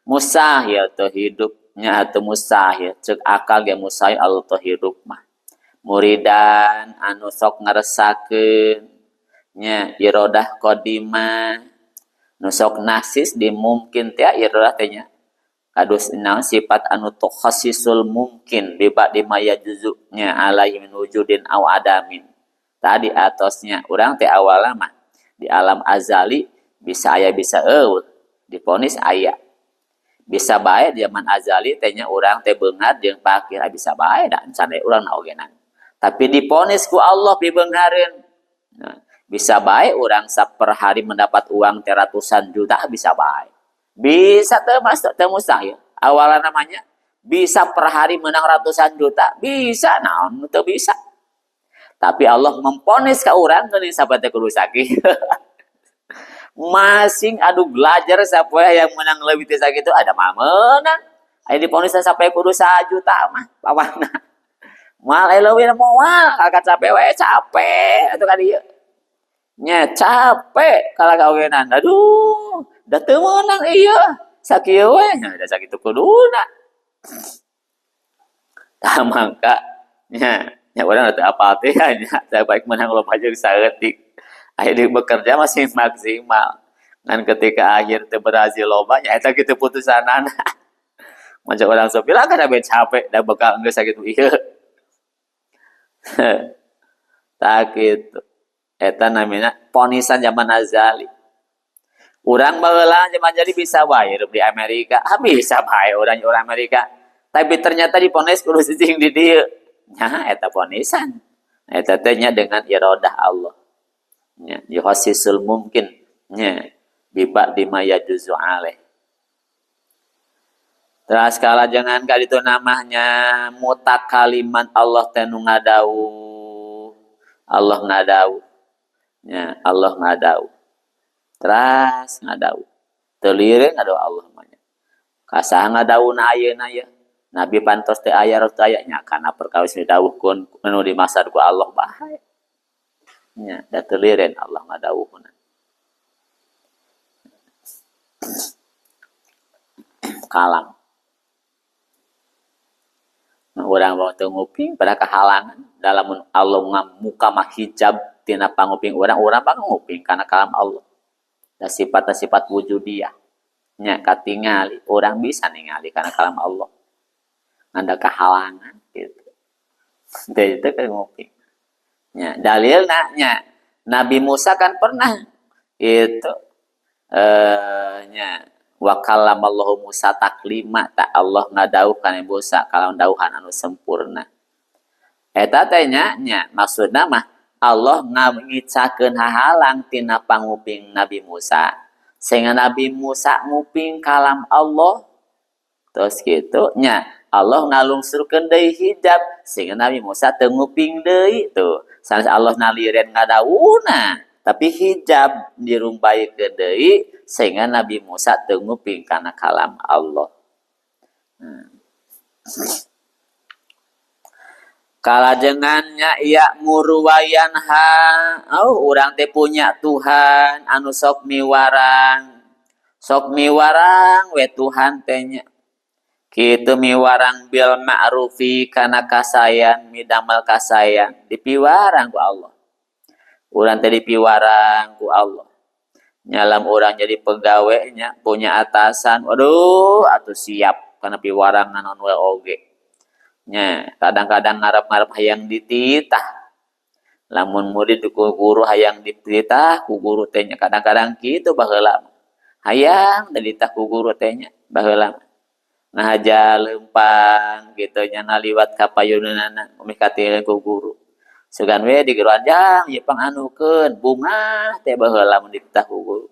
mustahil teh hidupnya atau mustahil cek akal ge mustahil Allah teh hidup mah. Muridan anu sok ngaresakeun nya irodah qadimah nu sok nasis di mungkin teh irodah teh nya. Kadus naon sifat anu tukhassisul mungkin biba di maya juzuknya alaihi min wujudin aw adamin. Tadi atosnya urang teh awalna mah di alam azali bisa aya bisa eueuh, diponis aya. Bisa bae di zaman azali teh nya urang teh beunghar jeung fakir, bisa bae da can urang na ogenan. Tapi diponis ku Allah pibeunghareun. Nah, bisa bae urang saper hari mendapat uang teh ratusan juta bisa bae. Bisa teu masuk teu mustahil. Awalan namanya bisa per hari menang ratusan juta, bisa naon teu bisa. Tapi Allah memponis ka urang geuning sampai teh kudu sakit. Masing adu belajar sapoe yang menang leuwih teh sakitu ada mah meunang. Aya diponis sampai kudu sajuta mah pawana. Moal aya leuwih moal kakat capek wae capek atuh ka dieu. Nya capek kalah kaogenan. Aduh, da teu meunang ieu. Sakieu we, nya da sakitu kuduna. Tah mangka nya nya urang teu apal teh nya, teu baik meunang loba jeung saeutik. Aya di bekerja masih maksimal. Ngan ketika akhir teu berhasil loba nya eta kitu putusanana. Macam orang sok bilang kan abe capek da bekal geus sakitu ieu. Tah kitu. Eta namina ponisan zaman azali. Urang baheula zaman jadi bisa wae hidup di Amerika. Ah bisa bae urang orang Amerika. Tapi ternyata diponis kudu cicing di dieu. Nya eta ponisan. Eta teh nya dengan iradah Allah. Nya yuhassisul mungkin nya biba dima yajuzu alaih. Terus kala jangan ka ditu namanya mutakaliman Allah teh nu ngadauh. Allah ngadauh. Nya Allah ngadauh. Teras ngadauh. Teu lieur ngadauh Allah mah nya. Kasaha ngadauhna ayeuna ye? Nabi pantos teh aya rasul aya nya kana perkawis didawuhkeun nu dimasar ku Allah bae. Nya da teu lieur Allah ngadawuhna. Kalam. Nah, urang waktu nguping pada kehalangan dalam Allah ngamuka mah hijab tina panguping urang, urang panguping kana kalam Allah. Da sifat-sifat wujudiyah nya katingali urang bisa ningali kana kalam Allah. Ada kehalangan gitu. Teh itu kan nguping. Nya dalilna nya Nabi Musa kan pernah itu nya wa kallamallahu Musa taklima, ta Allah ngadauh kana Musa kalawan dauhan anu sempurna. Eta teh nya, nya maksudna mah Allah ngicakeun hahalang tina panguping Nabi Musa sehingga Nabi Musa nguping kalam Allah. Terus gitu nya Allah ngalungsurkeun deui hijab sehingga Nabi Musa teu nguping deui tuh. Sanes Allah naliren ngadawuhna, tapi hijab dirumbaikeun deui sehingga Nabi Musa teu nguping kana kalam Allah. Kalajengannya ya'muru wa yanha, oh urang teh punya Tuhan anu sok miwarang. Sok miwarang we Tuhan teh nya. Kitu miwarang bil ma'rufi kana kasayan, midamel kasayan, dipiwarang ku Allah. Urang teh dipiwarang ku Allah. Nyalam urang jadi pegawai nya, punya atasan, waduh atuh siap kana piwarang naon we oge. Nya, kadang-kadang ngarep-ngarep hayang dititah. Lamun murid ku guru hayang dititah ku guru teh nya, kadang-kadang kitu baheula. Hayang dititah ku guru teh nya baheula. Nah aja lempang gitu nya naliwat ka payuneunana umi katingal ku guru. Sugan we digeroan jang ieu panganukeun bungah teh baheula mun dititah ku guru.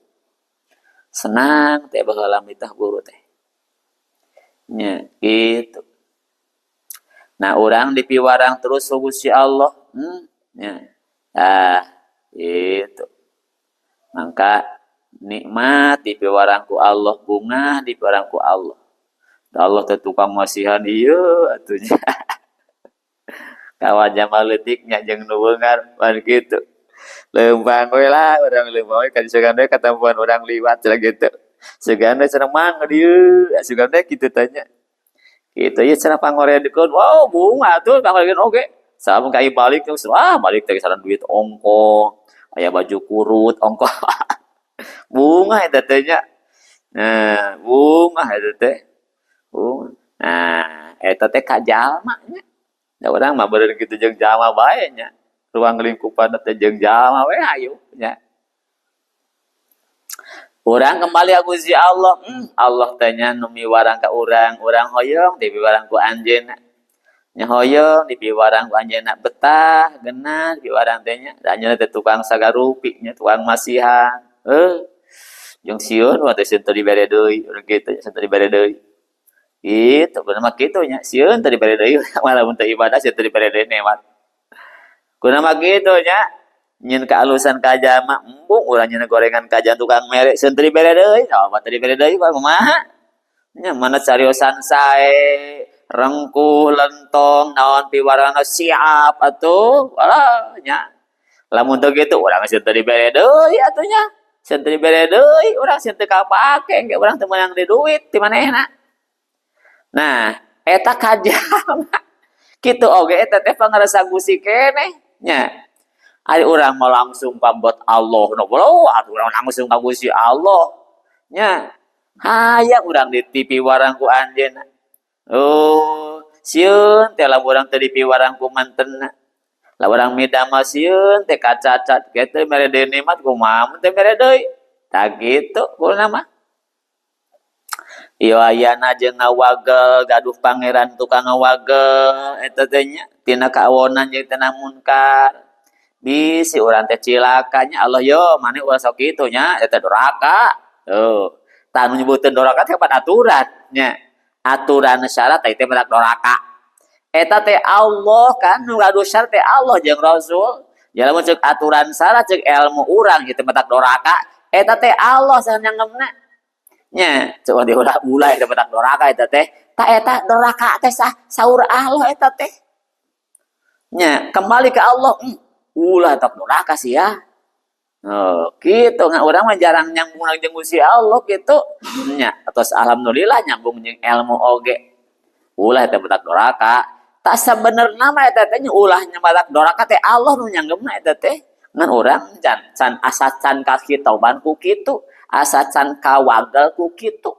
Senang teh baheula mun dititah guru teh. Nya kitu. Nah urang dipiwarang terus ku Gusti Allah. Nya. Ah itu. Mangka nikmat dipiwarang ku Allah, bungah dipiwarang ku Allah. Allah teh tukang masihan ieu atuh nya. Kawan jama leutik nya jeung nu beunghar pan kitu. Leumpang we lah urang leumpang we ka sugan we katempuan urang liwat cenah kitu. Sugan we cenah mang dieu, sugan we kitu teh nya. Kitu ieu cenah pangoredkeun, wow bunga atuh pangoredkeun oge. Samun ka balik terus wah balik teh sareng duit ongkoh, aya baju kurut ongkoh. Bunga eta teh nya. Nah, bunga eta teh. Nah, eta teh ka jalma nya. Da urang mah beureun kitu jeung jalma bae nya. Ruang lingkupan teh jeung jalma we hayu nya. Urang kembali ka Gusti Allah. Allah teh nya nu miwarang ka urang, urang hoyong dipiwarang ku anjeunna. Nya hoyong dipiwarang ku anjeunna betah, geunah dipiwarang teh nya. Da anjeunna teh tukang sagarupi nya, tukang masihan. Jeung sieun wa teh sieun teu dibere deui, urang kitu sieun teu dibere deui. Gitu, bener mah kitu nya, sieun teu dibere deui, malah mun teu ibadah sieun teu dibere deui nikmat. Kunaon mah kitu nya, nyieun kaalusan ka jalma, embung urang nyieun gorengan ka jalma tukang mere sieun teu dibere deui, coba teu dibere deui kumaha? Nya mana cariosan sae, rengkuh, lentong, naon piwarana siap atuh, alah nya. Lamun teu kitu urang sieun teu dibere deui atuh nya. Sieun teu dibere deui, urang sieun teu kapake, engke urang teu meunang di duit ti manehna. Nah, eta ka jalma. Kitu oge eta teh pangarasa Gusti keneh nya. Ari urang mah langsung pambot Allah nu atuh urang langsung ka Gusti Allah nya. Hayang urang ditipiwarang ku anjeunna. Oh, sieun teh lamun urang teu dipiwarang ku mantenna. Lah urang midamel sieun teh kacacat kitu mere deui nikmat kumaha mun teh mere deui. Tah kitu kumaha mah. Ieu ayana jeung ngawagel gaduh pangeran tukang ngawagel eta teh nya tina kaawonan jeung tina munkar. Bisi urang teh cilaka nya Allah yo maneh ulah sok kitu nya eta doraka. Tuh, tah nu nyebuteun doraka teh pada aturan nya. Aturan syarat teh matak doraka. Eta teh Allah kan nu gaduh syarat teh Allah jeung Rasul. Ya lamun ceuk aturan syarat ceuk ilmu urang kitu matak doraka, eta teh Allah sanyangemna. Nya, coba diulah-ulah eta matak doraka eta teh. Ta eta doraka teh sah saur Allah eta teh. Nya, kembali ke Allah, ulah tak doraka sih ya. Oh, kitu ngan urang mah jarang nyambung jeung Gusti Allah kitu. Nya, atos alhamdulillah nyambung jeung ilmu oge. Ulah eta matak doraka. Tak sabenerna mah eta teh ulah matak doraka teh Allah nu nyanggemna eta teh. Ngan urang can asa can kakitoban ku kitu. Asa can kawagel ku kitu.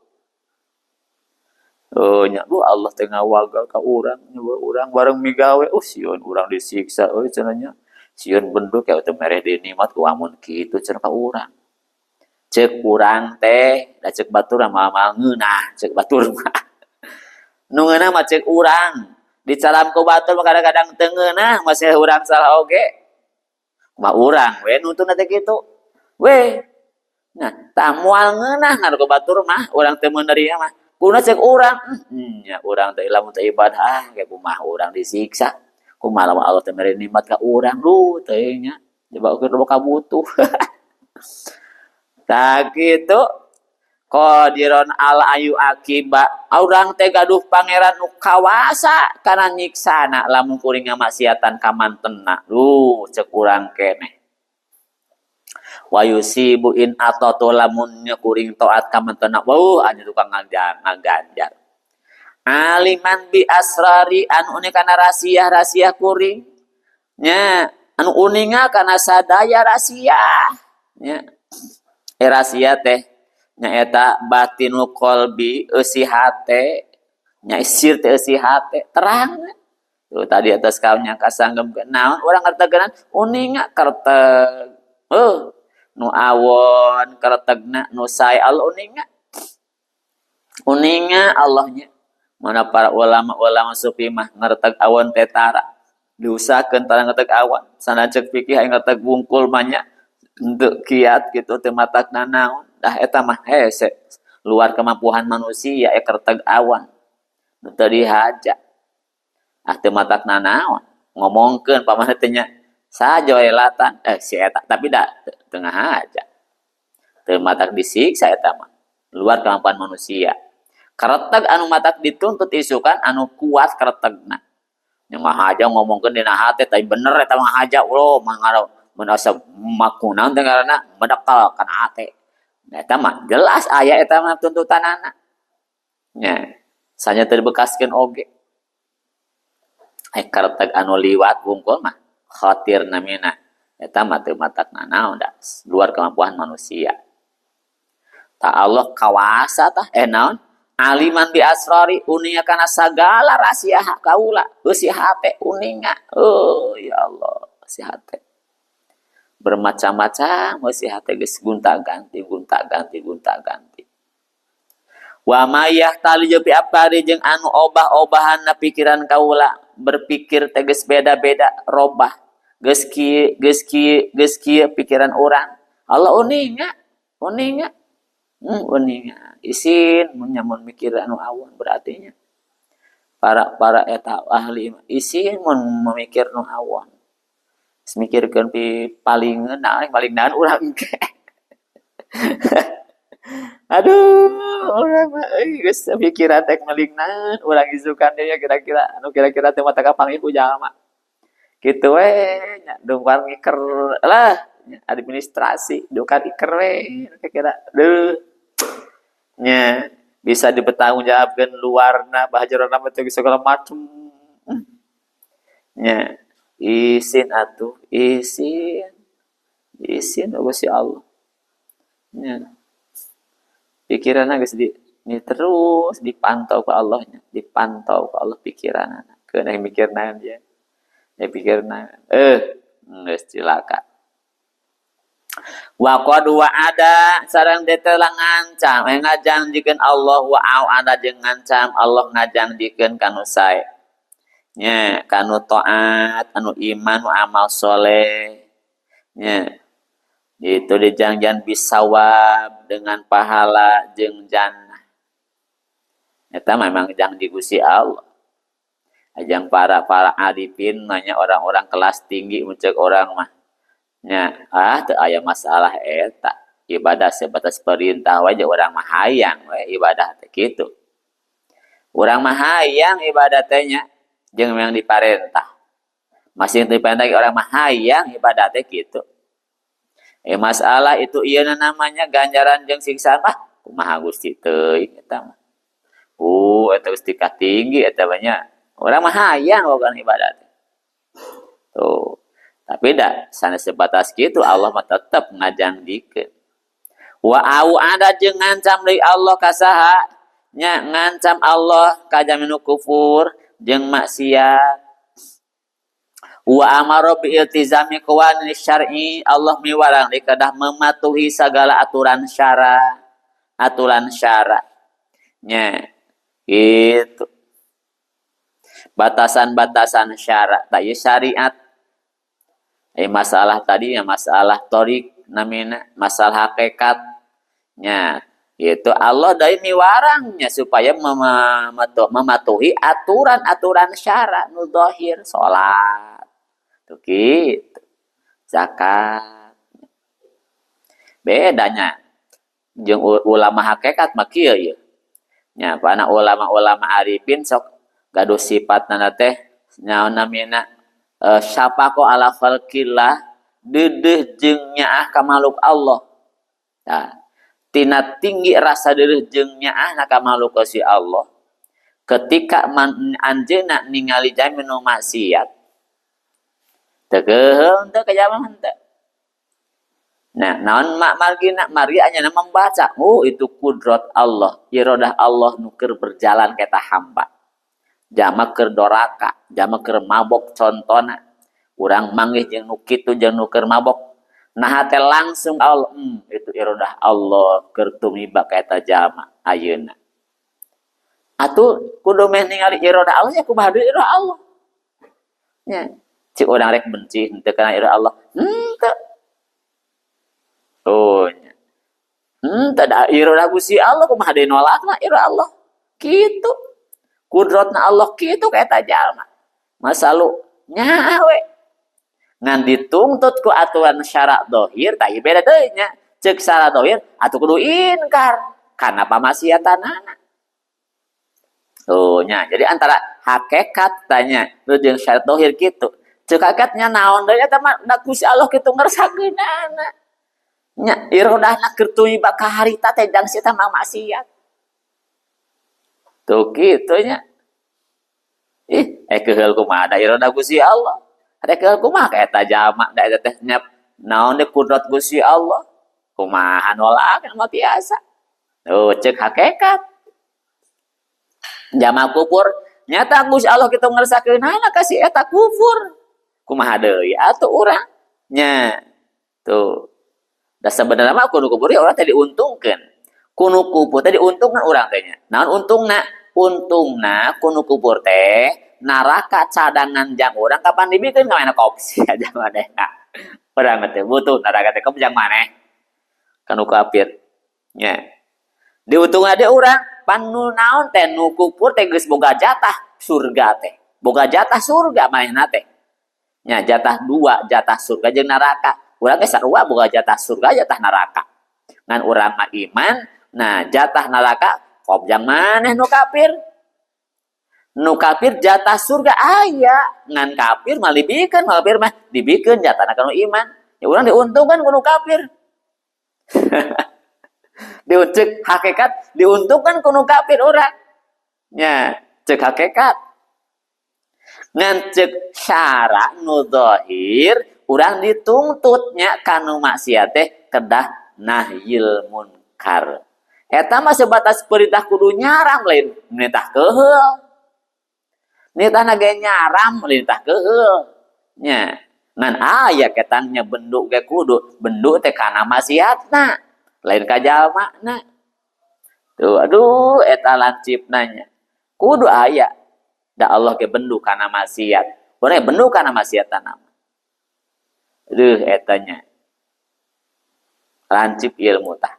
Oh nya bu Allah teh ngawagel ka urang, nya urang bareng migawe, oh sieun urang disiksa euy cenah nya. Sieun benduk ya teu mereh deui nikmat ku amun kitu cenah ka urang. Ceuk urang teh da ceuk batur mah moal ngeunah, ceuk batur mah. Nu ngeunah mah ceuk urang. Dicalam ku batur mah kadang-kadang teu ngeunah, masih urang salah oge. Mah urang we nuntun teh kitu. We. Nah, tah moal ngeunah ngan ku batur mah urang teu menerima mah. Kuna cek urang, nya urang teh lamun teh ibadah ah kayak kumaha urang disiksa. Kumaha lamun Allah teh mere nikmat ka urang duh teh nya. Coba keur loba kabutuh. Tah kitu qadiron ala ayu akiba urang teh gaduh pangeran nu kawasa kana nyiksana lamun kuring ngamaksiatan ka mantenna. Duh cek urang keneh. Wa yusibu in atatu lamun kuring taat ka mantenna. Wah anu tukang ngaganjar. Aliman bi asrari anu uning kana rahasia-rahasia kuring. Nya anu uninga kana sadaya rahasia. Nya rahasia teh nyaeta batinu qalbi eusi hate nya sir teh eusi hate terang tuh tadi atas kaum nya kasanggemkeun naon urang ngartegenan uninga kerteg nu awon kertegna nu sae Allah uninga uninga Allahnya mana para ulama-ulama sufi mah ngerteg awon teh tara diusahakeun tara ngerteg awon sana cek fikih aya ngerteg bungkul mah nya henteu kiat kitu teu matakna naon dah eta mah hese luar kemampuan manusia kerteg awan nu teu dihaja ah teu matakna naon ngomongkeun pamaneh teh nya sajoelatan si eta tapi da teu ngahaja teu matak disiksa eta mah luar kemampuan manusia. Kereteg anu matak dituntut isukan anu kuat keretegna nya ngahaja ngomongkeun dina hate tapi bener eta mah haja ulah mangaro mun asa makunan teh ngaranna medekal kana hate. Eta mah jelas aya eta mah tuntutanana. Nya, sanya teu dibekaskeun oge. Kareteg anu liwat wungkul mah khatir namina. Eta mah teu matakna naon da luar kemampuan manusia. Ta Allah kawasa tah naon? Aliman bi asrari uninga kana sagala rahasia kaula. Eusi hate uninga. Oh ya Allah, si hate. Bermacam-macam eusi hate geus gonta-ganti, gonta-ganti, gonta-ganti. Wa mayah tali jeung apari jeung anu obah-obahanna pikiran kaula, berpikir teh geus beda-beda, robah. Geus kieu, geus kieu, geus kieu pikiran urang. Allah uninga, uninga. Uninga. Isin mun nyamun mikir anu awon berarti nya. Para eta ahli isin mun memikir nu awon. Mikirkeun pi palingeun, nah, paling naon urang ge. Aduh, urang mah euy geus pikiran teh meling naon urang isukan deui ya kira-kira anu kira-kira teh mata kapanggih ku jalma. Kitu we nya dungkar ngiker lah nya administrasi dukan iker we kira-kira deuh. Nya bisa dipertanggungjawabkeun luarna bahajarna mah teh segala macem. Nya isin atuh, isin. Isin eueuh si Allah. Nya. Pikiranna geus di ni terus dipantau ku Allah nya, dipantau ku Allah pikiranna. Keun aya mikir naon dia. Aya pikir naon. Geus cilaka. Wa qad wa'ada sareng teh telah ngancam, ngajanjikeun Allah wa au'ada jeung ngancam Allah ngajanjikeun ka nu sae. Nya, kanu taat, anu iman, nu amal soleh. Nya. Itu dijanjian bisawab dengan pahala jeung jannah. Eta memang janji Gusti Allah. Ajang para arifin nanya orang-orang kelas tinggi muncul orang mah. Nya, teu aya masalah eta. Ibadah sebatas perintah wae urang mah hayang we ibadah teh kitu. Urang mah hayang ibadah teh nya jeung yang diparentah. Masih diparentah orang mah hayang ibadah teh kitu. Masalah itu ieu namanya ganjaran jeung siksa mah kumaha Gusti teuing eta mah. Eta geus tingkat tinggi eta mah nya. Urang mah hayang boga ibadah teh. Tuh. Tapi dah sanes sebatas kitu Allah mah tetep ngajanjikeun. Wa au ada jeung ngancam deui Allah ka saha? Nya ngancam Allah ka jalmi kufur jeung maksiat. Wa amara bi iltizami qawanin syar'i, Allah miwarang deui kedah mematuhi segala aturan syara, aturan syara. Nya gitu. Batasan-batasan syara, tah ieu syariat. Masalah tadi ya masalah torik namina, masalah hakikat nya. Itu Allah dari miwarangnya supaya mematuhi aturan-aturan syarat nu zahir, salat tuh gitu, zakat. Bedanya jeung ulama hakikat mah kieu ieu nya, pana ulama-ulama arifin sok gaduh sifatna teh naon namina, syafaqah ala khalqillah, deudeuh jeung nyaah ka makhluk Allah. Nah, tina tinggi rasa deudeuh jeung nyaahna ka makhluk si Allah, ketika anjeunna ningali jalmi nu maksiat teu keuheul teu ka jalma henteu. Nah, naon margina? Margi anjeunna membaca, oh itu kudrat Allah, iradah Allah nu keur berjalan ka eta hamba. Jama keur doraka, jama keur mabok contona. Urang manggih jeung nu kitu jeung nu keur mabok. Nah teh langsung Allah, itu iradah Allah keur tumiba ka eta jalma ayeuna. Atuh kudu meh ningali iradah Allah ya kumaha deui iradah Allah. Nya, cik urang rek benci henteu kana iradah Allah. Henteu. Oh nya. Henteu da iradah Gusti Allah kumaha deui nolakna iradah Allah. Kitu. Kudratna Allah kitu ka eta jalma. Masalu nya we. Ngan dituntut ku aturan syarat dohir, tah ieu beda deui nya. Ceuk syarat dohir atuh kudu inkar kana pamaksiatanana. Tuh nya, jadi antara hakikat tanya jeung syarat dohir kitu. Ceuk hakikatnya naon deui eta mah da Gusti Allah kitu ngersakeunana. Nya irodahna keur tumiba ka harita teh jang si eta mah maksiat. Tuh kitu nya. Ih, keuheul kumaha da irodah Gusti Allah. Rek kumaha ka eta jalma da eta teh nya naon deui kudrat Gusti Allah. Kumaha nolak mah biasa. Tuh ceuk hakikat. Jama kufur nyata Gusti Allah kitu ngersakeunana ka si eta kufur. Kumaha deui atuh urang nya. Tuh. Da sebenarnya mah kudu kufur ya urang teh diuntungkeun. Kudu kufur teh diuntungkeun urang teh nya. Naon untungna? Untungna kudu kufur teh neraka cadangan jang urang kapan dibikeun ka mana kopsi aja maneh. Urang teh butuh neraka teh kop jang maneh. Kanu kafir. Nya. Diuntungna deui urang pan nu naon teh nu kufur teh geus boga jatah surga teh. Boga jatah surga manehna teh. Nya jatah dua, jatah surga jeung neraka. Urang ge sarua boga jatah surga, jatah neraka. Ngan urang mah iman, nah jatah neraka kop jang maneh nu kafir. Nu kafir jatah surga aya, ngan kafir mah dibikeun, kafir mah dibikeun jatahna kana iman. Ya urang diuntungkan ku nu kafir. Diuncek hakikat diuntungkan ku nu kafir urang. Nya, cek hakikat. Ngan cek syara nu zahir urang dituntutnya kanu maksiat teh kedah nahyil munkar. Eta mah sebatas perintah kudu nyaram lain nitah keuheul. Nitahna ge nyaram lain nitah keuheul. Nya, ngan aya ketangnya benduk ge kudu, benduk teh kana maksiatna, lain ka jalmana. Tuh, aduh eta lancipna nya. Kudu aya da Allah ge bendu kana maksiat. Urang bendu kana maksiat tanam. Aduh eta nya. Lancip ilmu tah.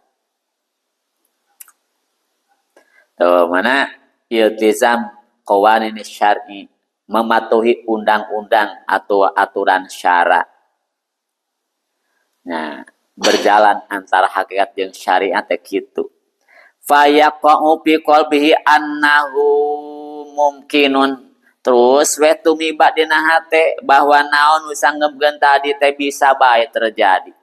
Tuh mana iltizam qawanin syar'i, mematuhi undang-undang atau aturan syara. Nah, berjalan antara hakikat jeung syariat teh kitu. Fayaqa'u fi qalbihi annahu mumkinun. Terus we tumiba dina hate bahwa naon nu sanggeupkeun tadi teh bisa bae terjadi.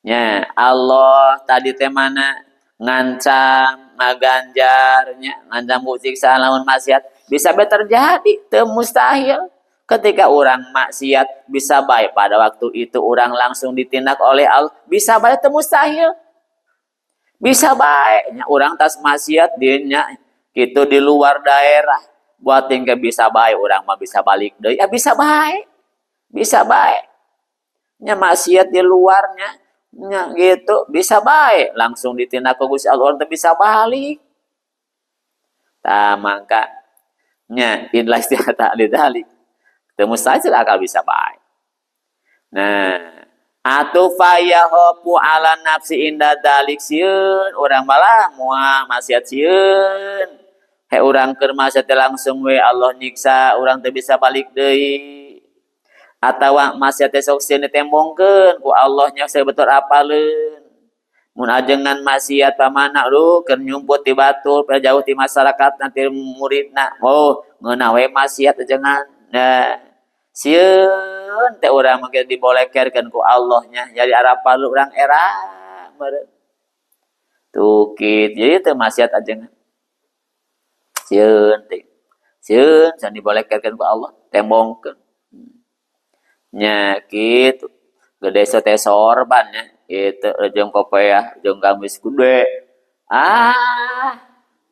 Nya, Allah tadi teh mana ngancam, ngaganjar, nya, ngancam siksa lamun maksiat bisa bae terjadi, teu mustahil. Ketika orang maksiat bisa bae pada waktu itu orang langsung ditindak oleh Allah, bisa bae teu mustahil. Bisa bae nya orang tas maksiat dinya kitu di luar daerah. Buat tinggal bisa bae orang mah bisa balik deui. Ya bisa bae. Bisa bae. Nya maksiat di luarnya nya gitu bisa bae langsung ditindak ku Gusti Allah orang teh bisa balik. Tah mangka nya idlah istiata lidalik. Teu mustahil akal bisa bae. Nah, Atuh fayahopu ala nafsi inda dalik sieun urang malah moal maksiat sieun. He urang keur maksiat langsung we Allah nyiksa urang teu bisa balik deui. Atawa maksiat teh sok sieun ditembongkeun ku Allah nya sabetul apaleun. Mun ajengan maksiat pamana lu keur nyumput ti batur jauh ti masyarakat nanti muridna. Oh, ngeunah we maksiat ajengan. Nah, sieun teh urang mungkin dibolekerkeun ku Allah nya jadi arapal urang era meureun. Tuh kitu jadi teu maksiat ajengan. Sieun teh. Sieun can dibolekerkeun ku Allah tembongkeun. Nya kitu. Gede teh sorban nya kitu jeung kopeah jeung gamis gede. Ah,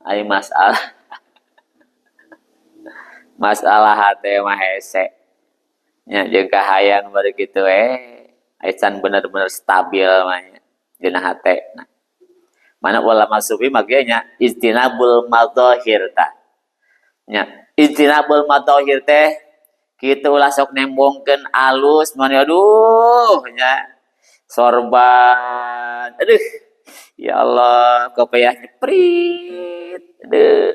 ai masalah. Masalah hate mah hese. Nya jeung kahayang bari kitu we. Ai can bener-bener stabil mah nya dina hate. Nah, mana ulama sufi mah ge nya ijtinabul madhahir tah. Nya ijtinabul madhahir teh kitu ulah sok nembongkeun alus mun aduh nya sorban aduh ya Allah kopeah nyeprit aduh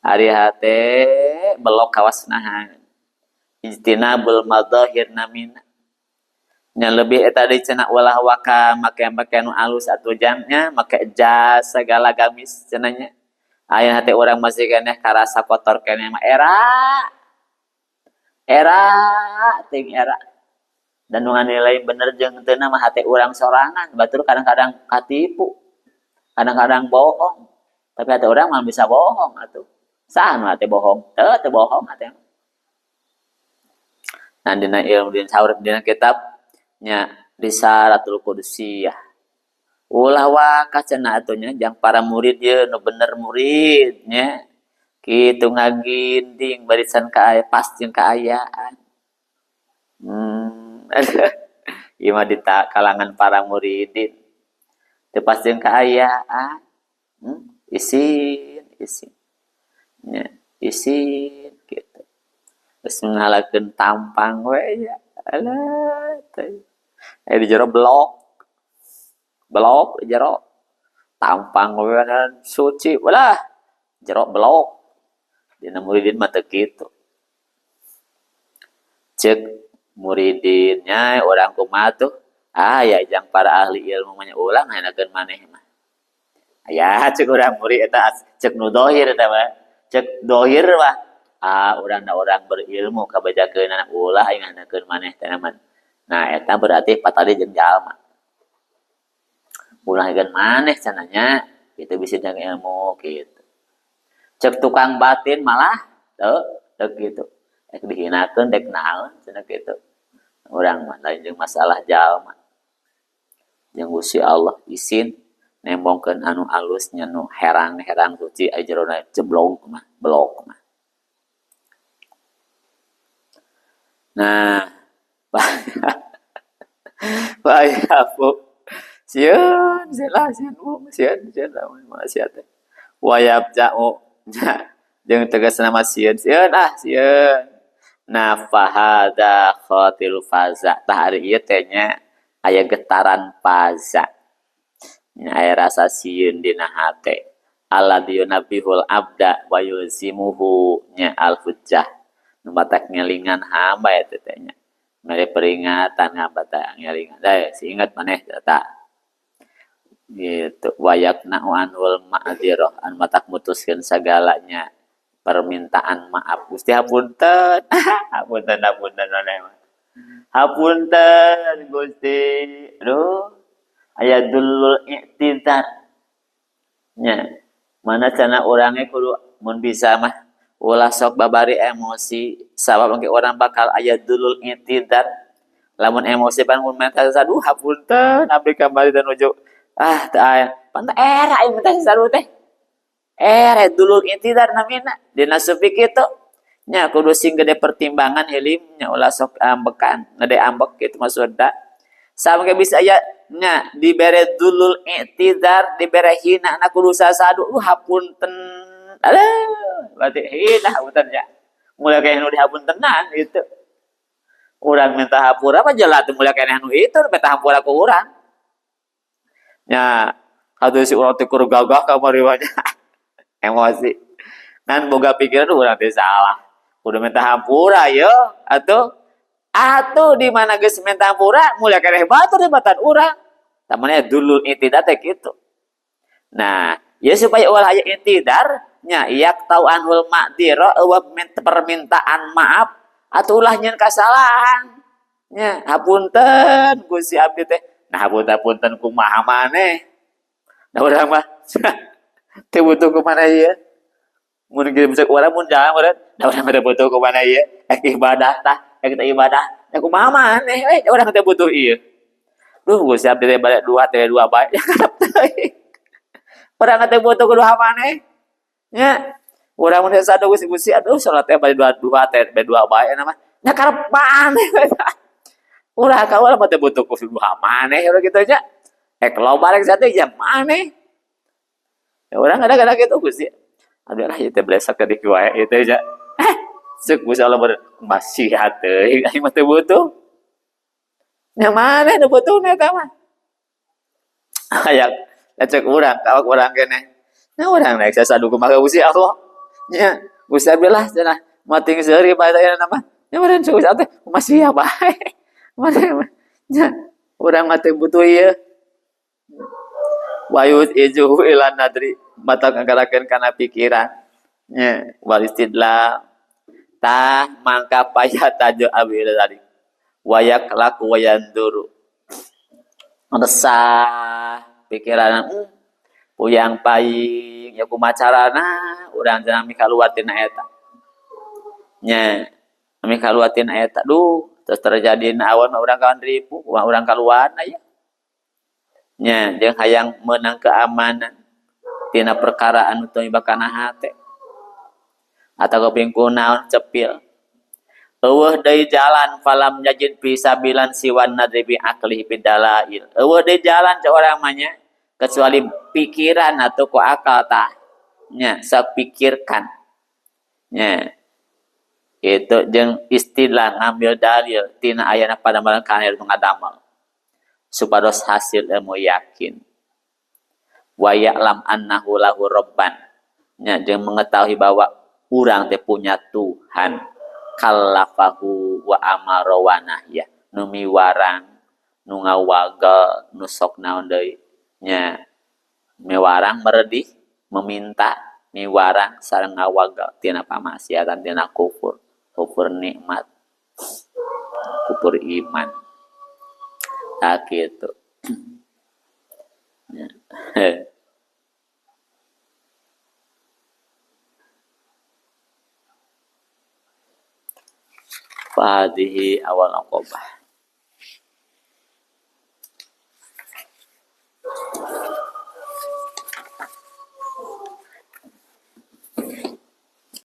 ari hate belok kawas nahan ijtinabul madhahir namina nya lebih eta deui cenah ulah waka make-make nu alus atuh jamnya make jas segala gamis cenah nya. Aya hati urang masih keneh karasa kotor keneh mah era era ting era dan nu nilai bener jeung teu mah hati urang sorangan batur kadang-kadang katipu kadang-kadang bohong tapi hati urang mah bisa bohong atuh saha nu hati bohong teu teu bohong hati. Nah dina ilmu dina saur dina kitab nya Risalatul Qudsiyah ulah waka cenah atuh nya jang para murid ye nu bener murid nya kitu ngaginding barisan ka pas jeung kaayaan. Ieu mah di kalangan para muridin teu pas jeung kaayaan. Isin isin nya isin kitu geus ngalakeun tampang we ya alah teh di jero blok belok jero tampang we suci ulah jero belok dina muridin mah teu kitu cek muridinnya urang kumaha tuh ah ya jang para ahli ilmu mah ulah ngaenakeun maneh mah aya cek urang murid eta cek nu dohir eta mah cek dohir mah ah urang da urang berilmu kabejakeunana ulah aing ngaenakeun maneh teh mah. Nah eta berarti patali jeung jalma ulah gan maneh cenahnya itu bisa jeung ilmu gitu. Cek tukang batin malah teu teu gitu. Rek dihinakeun dek naon cenah kitu. Urang mah lain jeung masalah jalma. Jeung Gusti Allah isin nembongkeun anu alus nya nu herang-herang suci aya jerona jeblog mah, blok mah. Nah, bayafu sieun sieun sieun sieun sieun maksiat teh wayab ja'u jeung tegasna mah sieun sieun ah sieun. Nah fahada khatil faza tah ari ieu teh nya aya getaran faza nya aya rasa sieun dina hate alladzi yunabihul abda wa yulzimuhu nya al hujjah nu matak ngelingan hamba eta teh nya mere peringatan hamba teh ngelingan teh si ingat maneh tah gitu wayakna anul ma'dzirah an matak mutuskeun sagalanya permintaan maaf Gusti hapunten hapunten hapunten maneh mah hapunten Gusti aduh aya dulul i'tizar nya mana cenah urangnya kudu mun bisa mah ulah sok babari emosi sabab engke urang bakal aya dulul i'tizar lamun emosi pan mun menta saduh hapunten abdi kamari teh nuju ah teu aya pan era ieu teh saduh teh era dulul i'tizar namina dina sufi kitu nya kudu sing gede pertimbangan ilim nya ulah sok ambekan gede ambek kitu maksudna sampe bisa aya nya dibere dulul i'tizar dibere hina na kudu sasadu hapunten alah berarti hina hapunten nya mulai kayak nu dihapuntenan gitu. Urang minta hampura mah jelas teu mulia keneh nu itu minta hampura ku urang. Nya atuh si urang teh kur gagah kamari mah nya. Emosi. Ngan boga pikiran urang teh salah. Kudu minta hampura ye atuh. Atuh di mana geus minta hampura mulia keneh batur jabatan urang. Tah mana dulul itidar teh kitu. Nah, ya supaya ulah aya itidar nya yak tau anhul ma'dira eueuh permintaan maaf atuh ulah nyeun kasalahan. Nya hapunten Gusti abdi teh. Nah hapunten kumaha maneh. Nah urang mah teu butuh ku maneh ieu. Mun kieu bisa urang mun jalan urang, da urang mah teu butuh ku maneh ieu. Ek ibadah tah, ek teu ibadah. Da kumaha maneh we, da urang teu butuh ieu. Duh Gusti abdi teh bade dua teh dua bae. Karep teuing. Urang teh butuh ku duha maneh. Nya urang mun sadu Gusti Gusti aduh salat teh bade dua dua teh bade dua bae na mah. Nya karep maneh we. Ulah ka urang mah teu butuh ku duha maneh urang kitu nya. Ek loba rek sate nya maneh. Ya urang kadang-kadang kitu Gusti. Aduh lah ieu teh blesak tadi ki wae ieu teh nya. Ceuk Gusti Allah ber maksiat teuing aing mah teu butuh. Nya maneh nu butuhna eta mah. Aya cek urang ka awak urang keneh. Nya urang naik sasadu kumaha Gusti Allah. Nya Gusti abdi lah cenah mating seuri bae teh mah. Nya meureun Gusti Allah teh masih bae. Maneh mah nya urang mah teu butuh ieu. Wayus ijuhu ila nadri mata ngagarakeun kana pikiran. Nya wal istidlal tah mangka paya taju abi tadi. Wayak laku wayanduru. Resah pikiran puyang paing ya kumaha carana urang cenah mikaluar tina eta. Nya mikaluar tina eta duh terus terjadi na awan urang kawan ribu kumaha urang kaluarna ya. Nya jeung hayang meunang keamanan tina perkara anu teu mibakana hate. Atau kupingku naon cepil. Eueuh deui jalan falam yajid fi sabilan siwan nadri bi aqlihi bidalail. Eueuh deui jalan cek urang mah nya kecuali pikiran atau ku akal tah. Nya sok pikirkan. Nya itu jeung istilah ngambil dalil tina ayana pada malam kana nu ngadamel. Supados hasil ilmu yakin. Wa ya'lam annahu lahu rabban. Nya jeung mengetahui bahwa urang teh punya Tuhan. Kallafahu wa amara wa nahya. Nu miwarang, nu ngawagel, nu sok naon deui. Nya miwarang meredih, meminta, miwarang sareng ngawagel tina pamaksiatan, tina kufur, kufur nikmat, kufur iman. Tah kitu. Nya. Fahadihi awal aqobah.